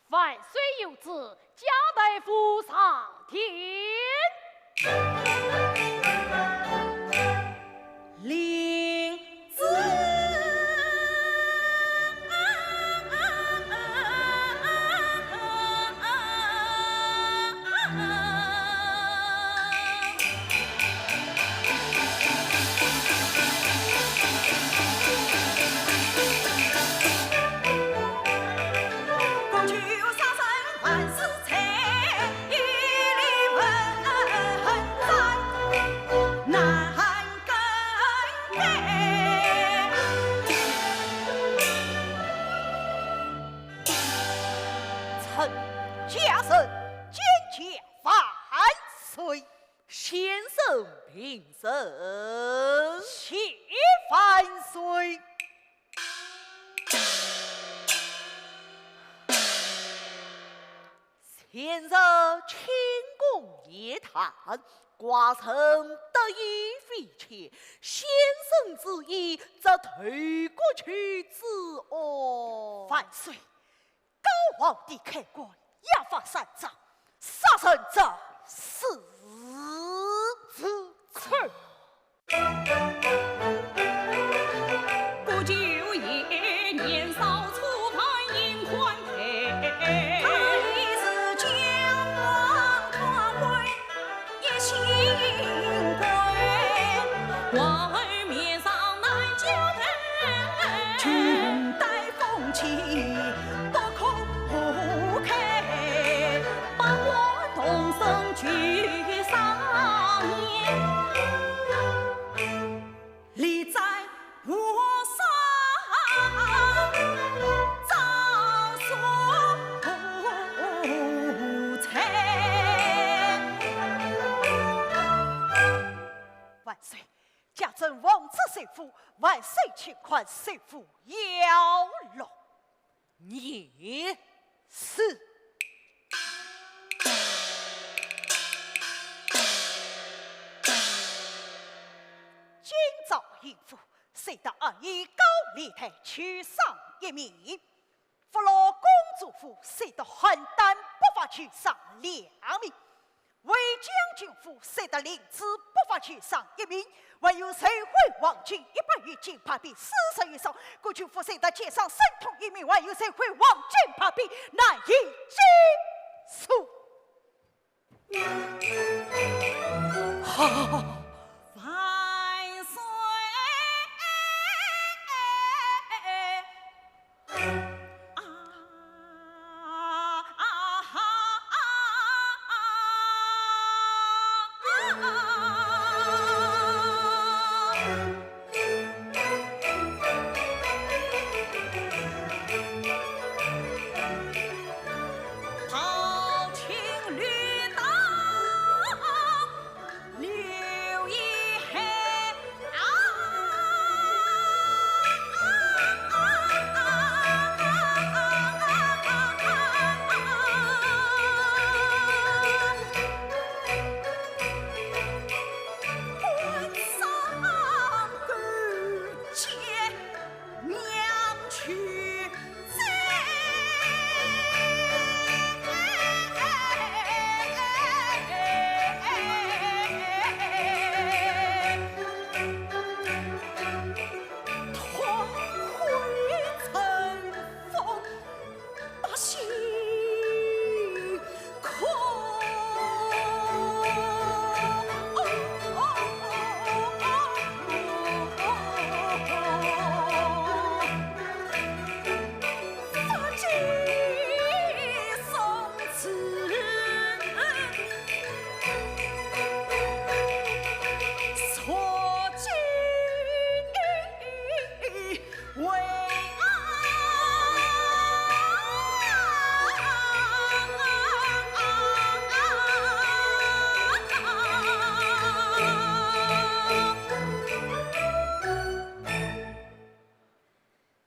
万岁有旨，家大夫上殿。领旨。 臣家人见驾万岁。先生平身。谢万岁。前日清宫宴谈，寡人得意非浅，先生之意，则投国求子哦。万岁， 高皇帝开棺，押发三章，杀人者死。子丑。万是，家阵奉旨收府，万岁千款，收府要落。你是？今朝应府，谁得二爷高丽台去上一面。 福禄公主府，谁得汉丹不法去上两名。回将军府，谁得灵芝不法去上一名。还有十块黄金，一百元金牌匾，四十元赏。各军府，谁得节赏三通一名，还有十块黄金牌匾，难以计数。 好。万岁！啊，啊，啊，啊，啊。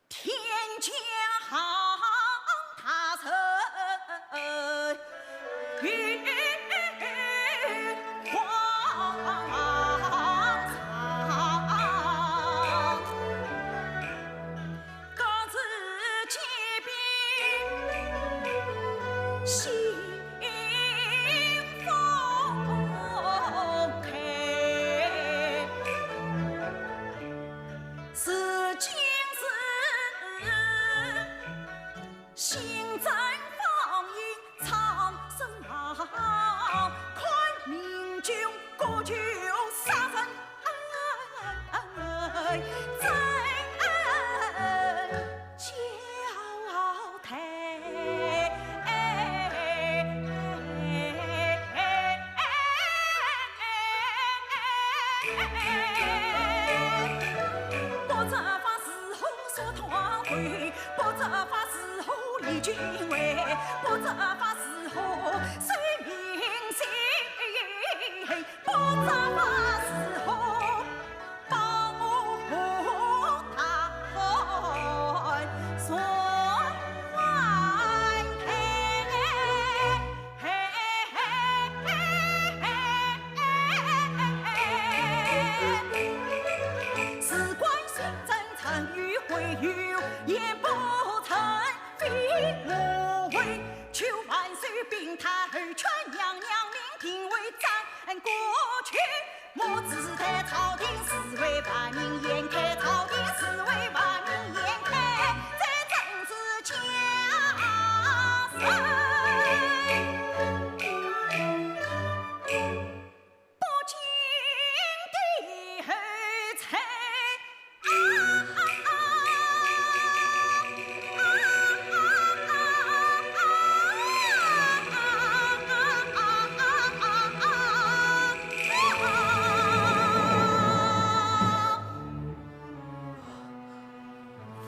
天降大臣皇上，各自皆兵心。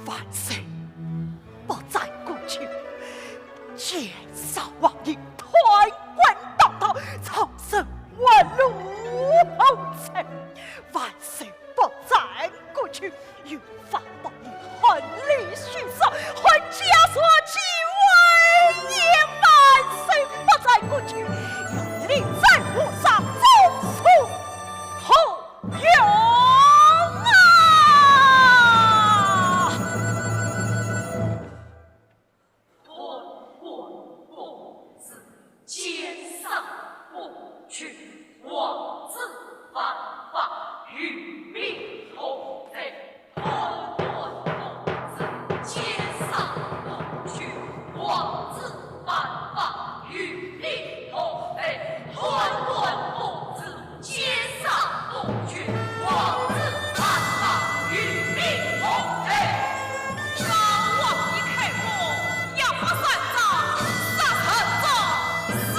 万岁！不斩孤囚，奸贼王爷，贪官盗盗，畜生，活路无存。岁不斩过去，有法宝你恨你许仙，恨家族几万年，万岁不斩过去，要你斩我杀，总是何用啊？贪官污吏，奸商不屈，王子犯法，与民同罪。贪官污吏，奸商不屈，王子犯法，与民同罪。贪官污吏， 奸商不屈，王子犯法，与民同罪。让我一开弓，要杀三丈，杀三丈死。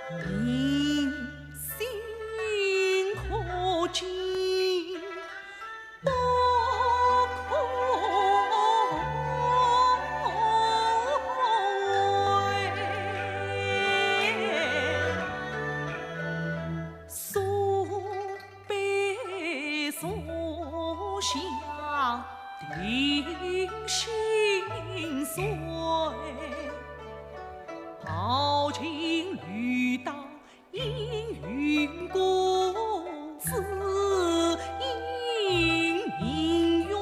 民心可惊，不可违。所 悲所向定心碎，抱尽绿刀应云谷，只因民怨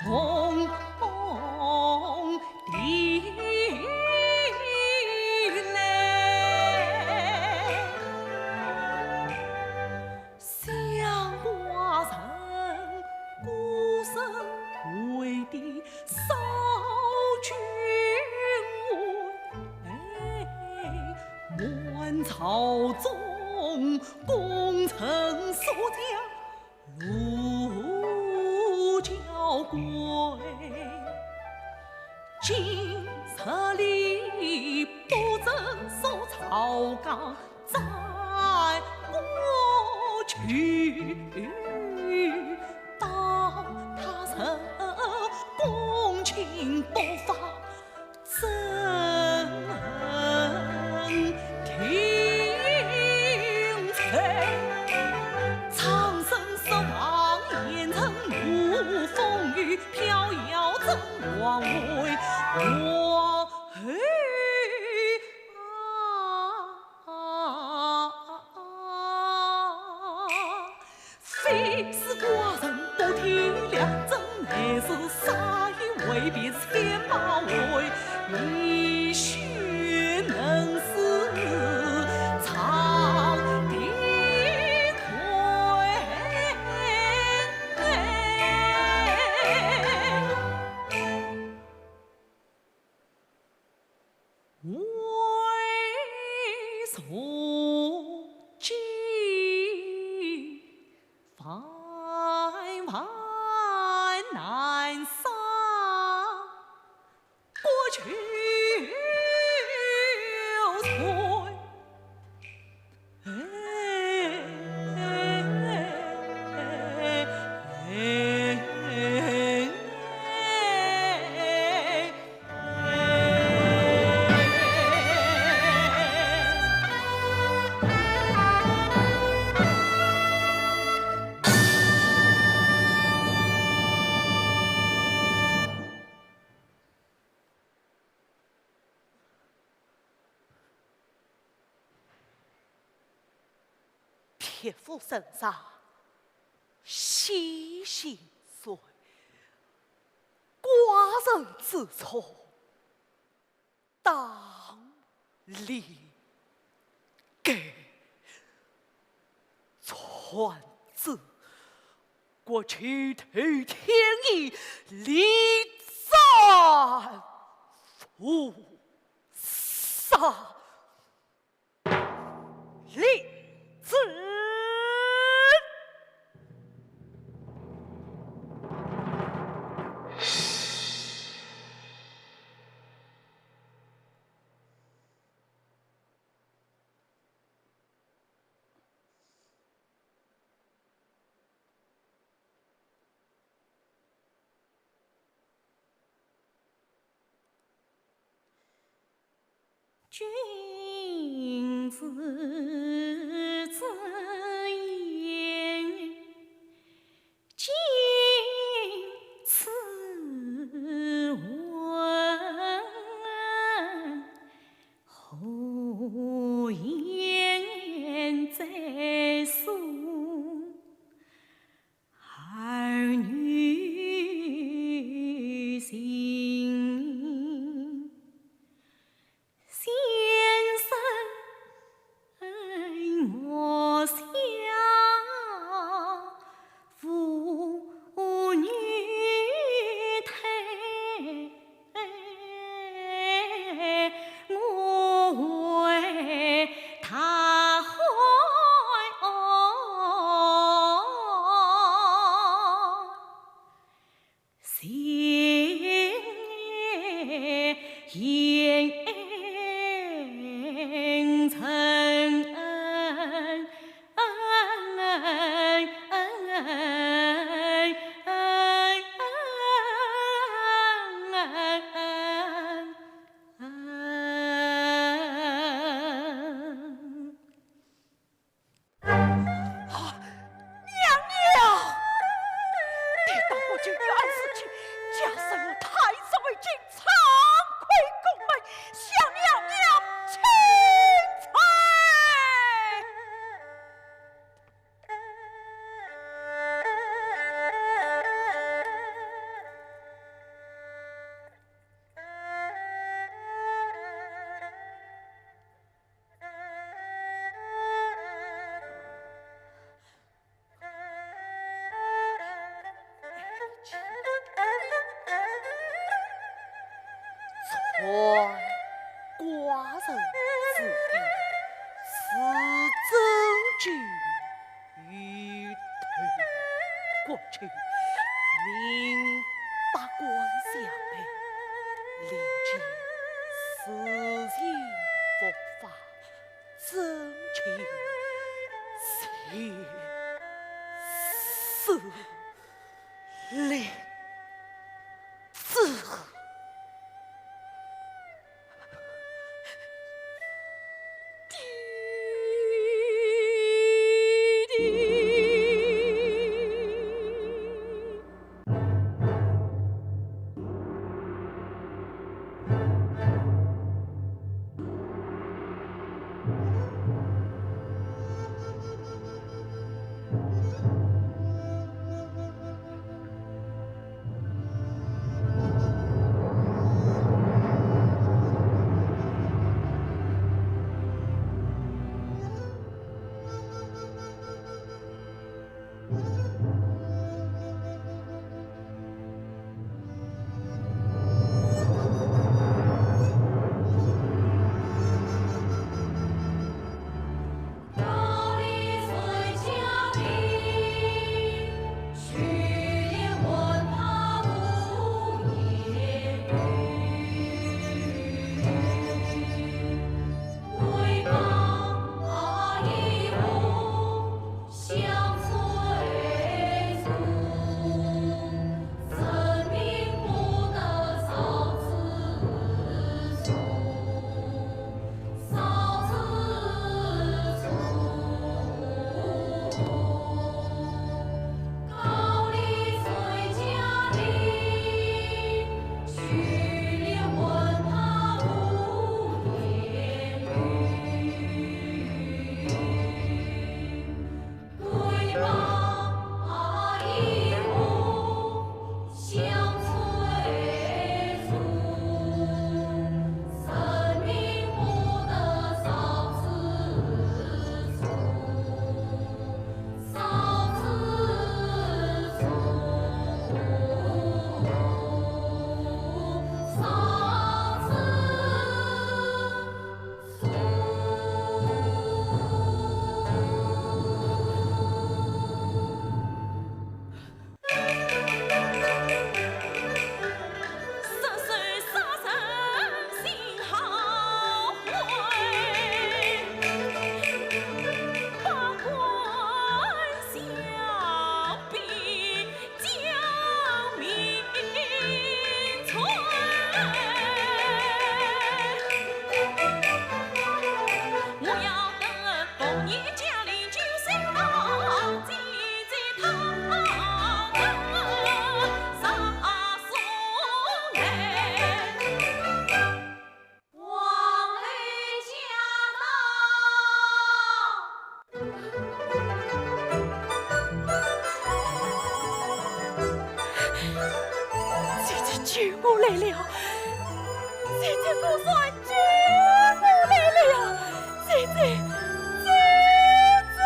统统地来。 想寡人孤身为敌扫君威，哎，满朝中功臣所将如交鬼。今日里不曾守朝纲， 斩过去，当他日公卿不发憎恨定罪。苍生失望，烟尘无风雨，飘摇真王位，我后 非是寡人不体谅，怎奈是杀意未必是天马威，一血能使苍天跪。 为所计，万万难杀过去。铁斧身上，细心碎，寡人之错，当理该。传旨，国舅头天意，立斩父杀。 立斩。君子之言，见此文，何言再诉 儿女情。先生莫笑父女推， 我为大海岸情深深。 啊，娘娘！待到国舅有案事情，家人我太子回京，惭愧宫门，向娘娘请罪。传寡人之意，是真君与对国舅命百官相陪，临京自行伏法，真君前世立旨。救我来了！姐姐，我说救我来了！姐姐，姐姐！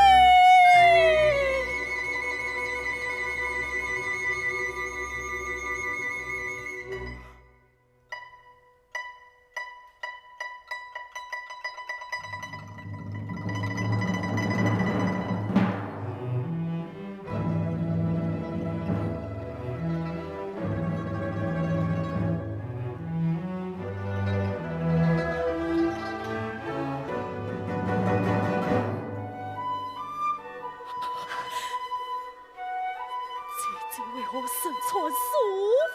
姐姐为何身穿素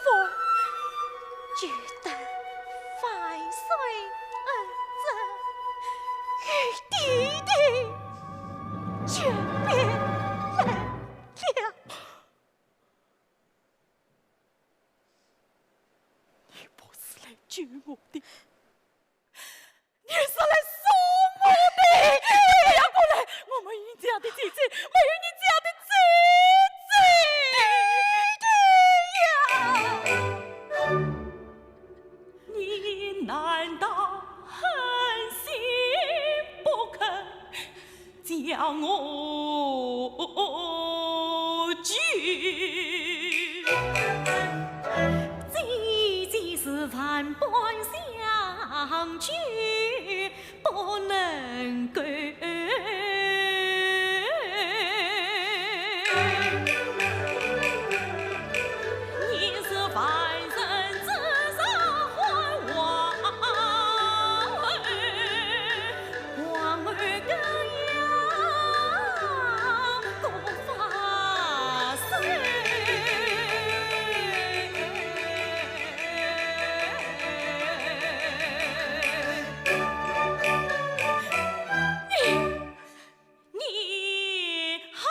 服？就当万岁恩赐，与弟弟见面来了。你不是来救我的， 你是来送我的！不要过来！我没有你这样的姐姐，没有你这样的姐姐！你难道狠心不肯将我救？姐姐是万般相救，不能够。你是万人之上，还望 王儿更要多发声。你，你好！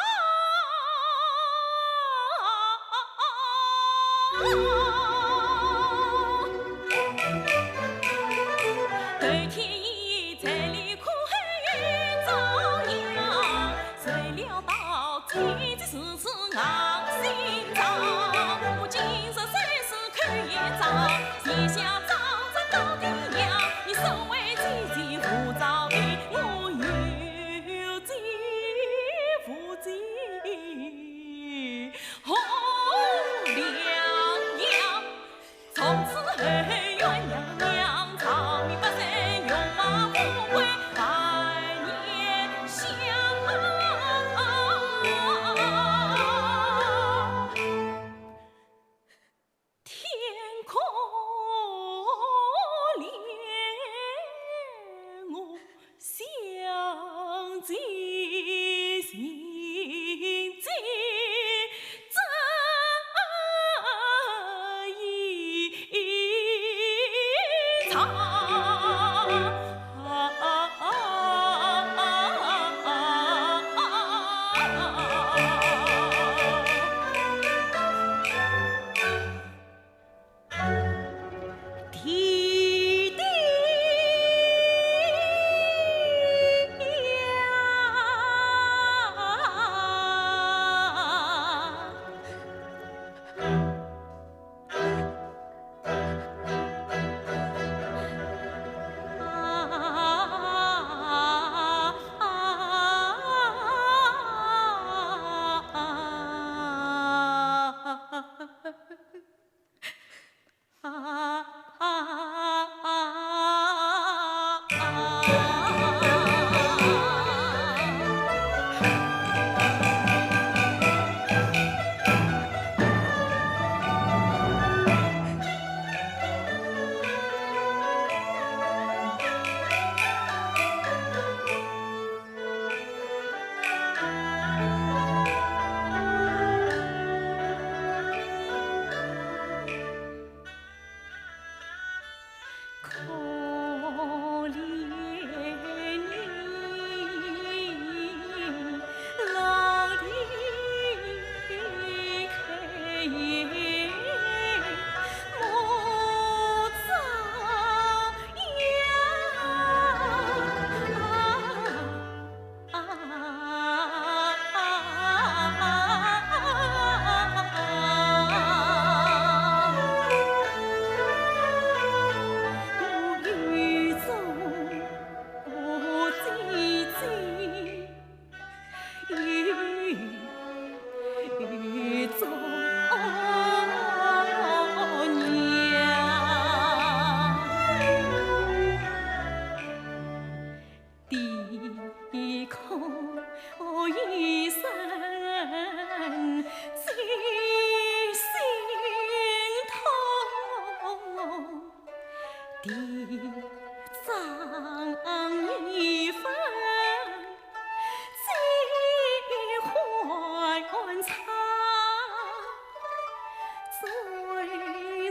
头天已在里苦海遭殃，谁料到姐姐如此硬心肠。我今日虽是口一张，天下张张到天涯，你身为姐姐无招的，我有姐无姐。 红娘娘，从此后鸳鸯娘，长命百岁，容貌富贵，百年香。 天可怜我，相见情深，怎一场。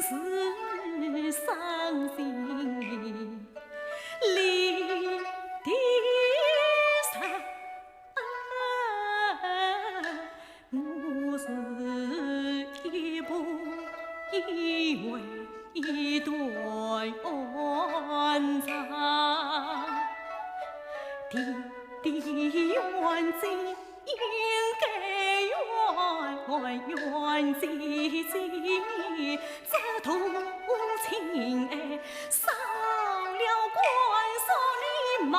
自伤心里的伤。我是一步一回一段长，弟弟怨姐，应该怨，怨姐姐，这段情爱 伤了官送你妈。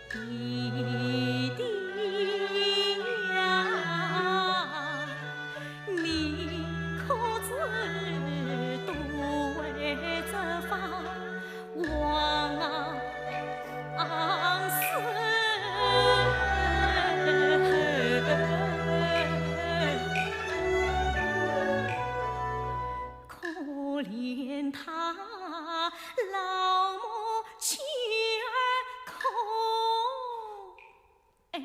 弟弟呀，你可知都为这番往事。 可怜他老母亲儿哭哀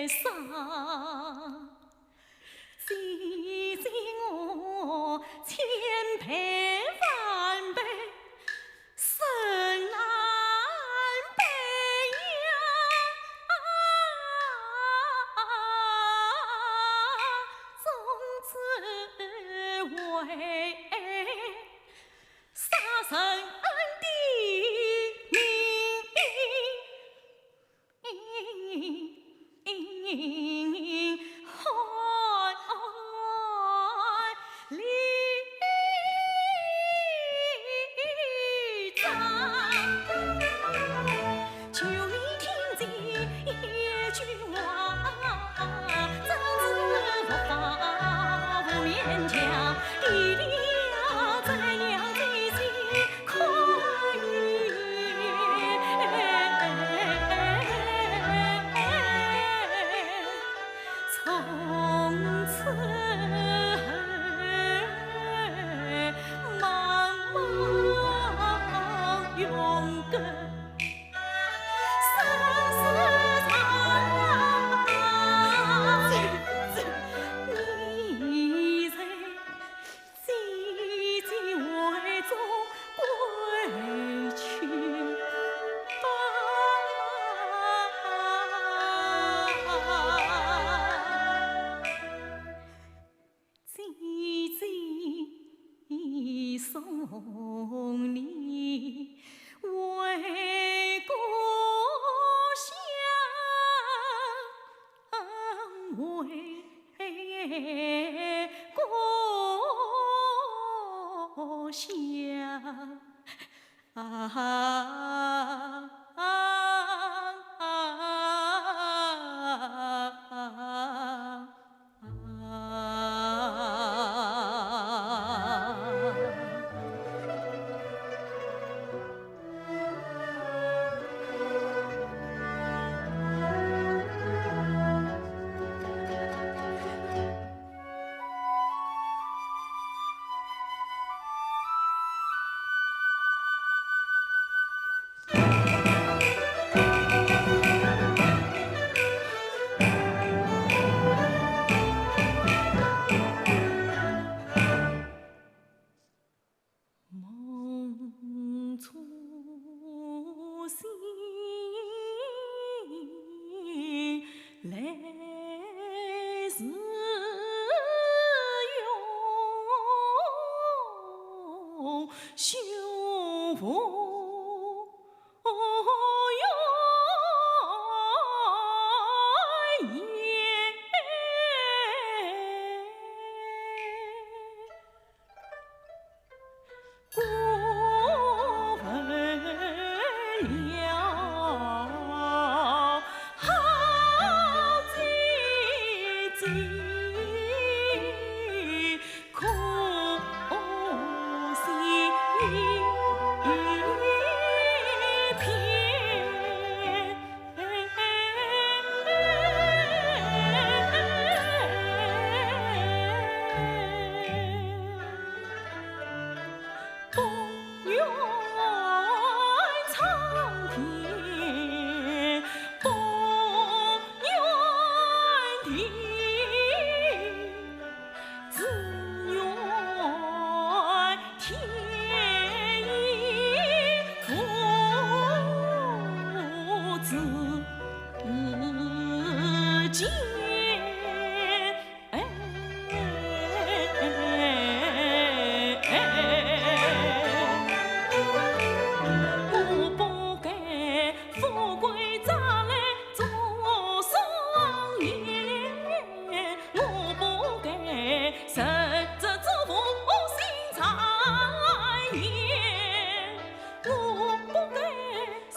伤，姐姐我千百万倍 深难悲呀，总只为杀人的名。 从此后，茫茫永隔生死长。你在 姐姐怀中归去吧。姐姐送你回故乡。 回故乡。梦初醒来时用绣服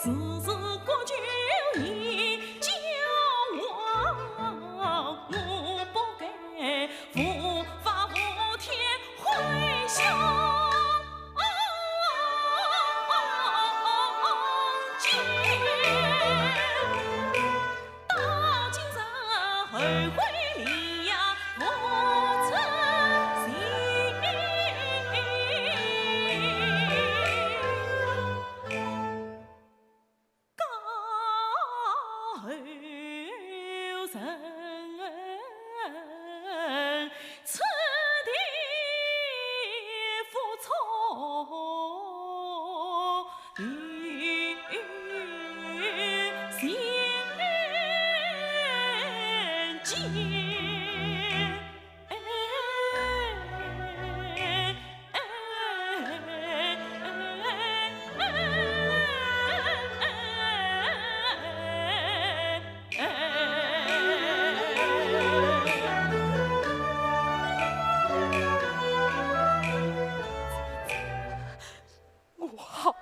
自是国舅已交往，我不该无法无天回乡。 到今日后悔离呀，无存心。告后人，此地无从 我好悔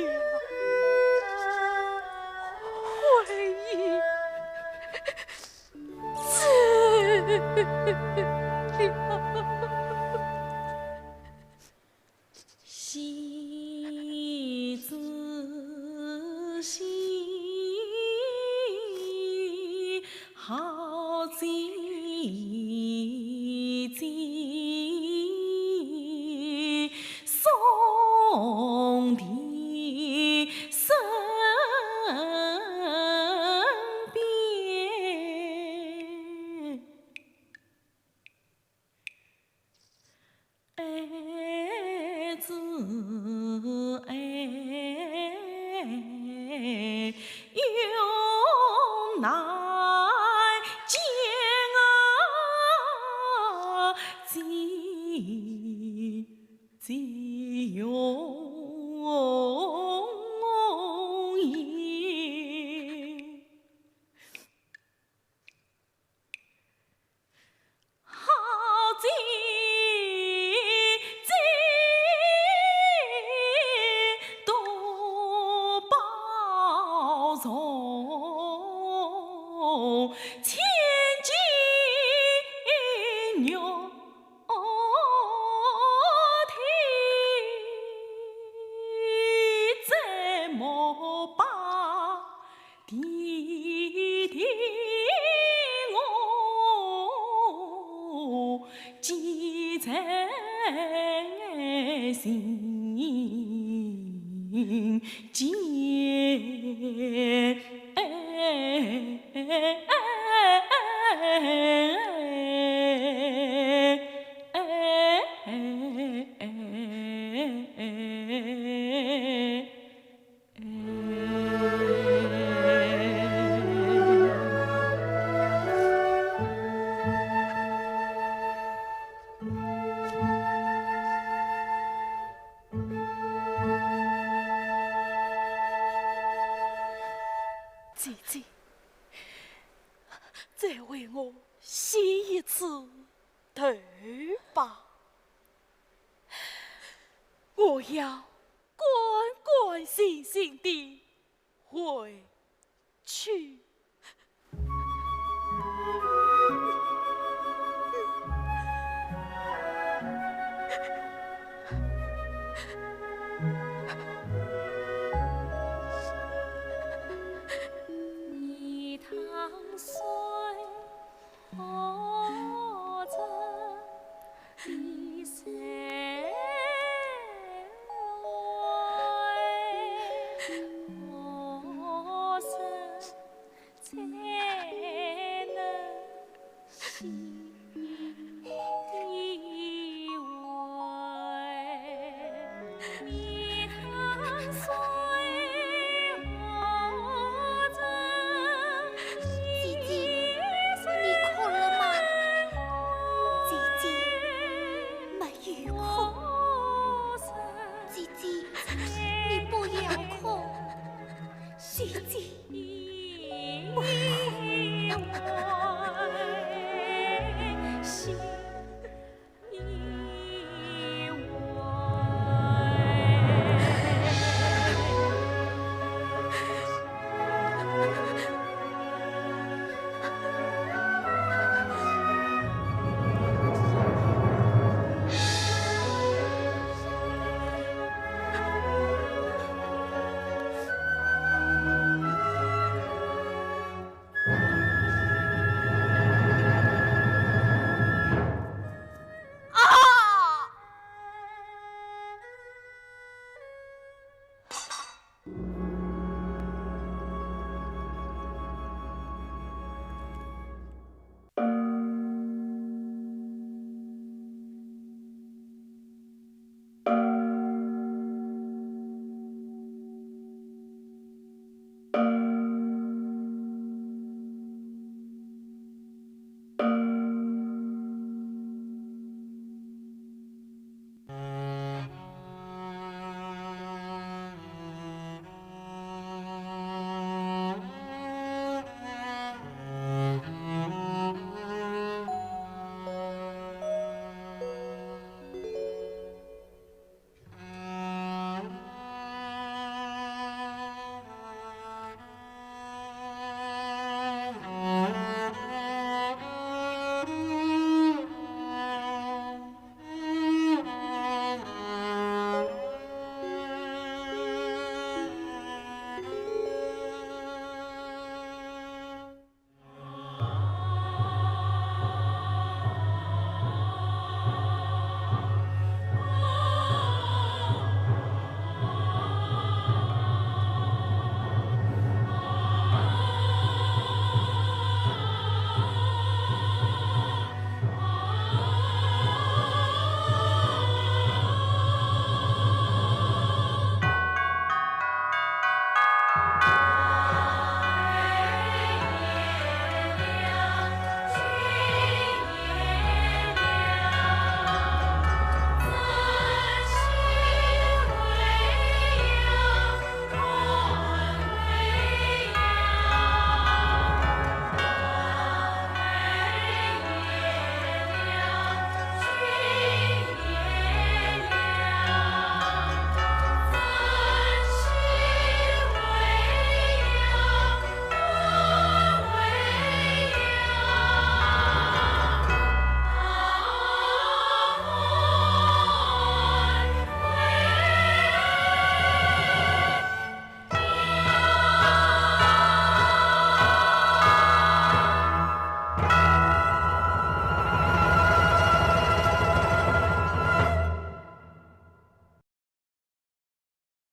呀，悔呀，死了。 姐姐，再为我洗一次头吧。 我要干干净净地回去。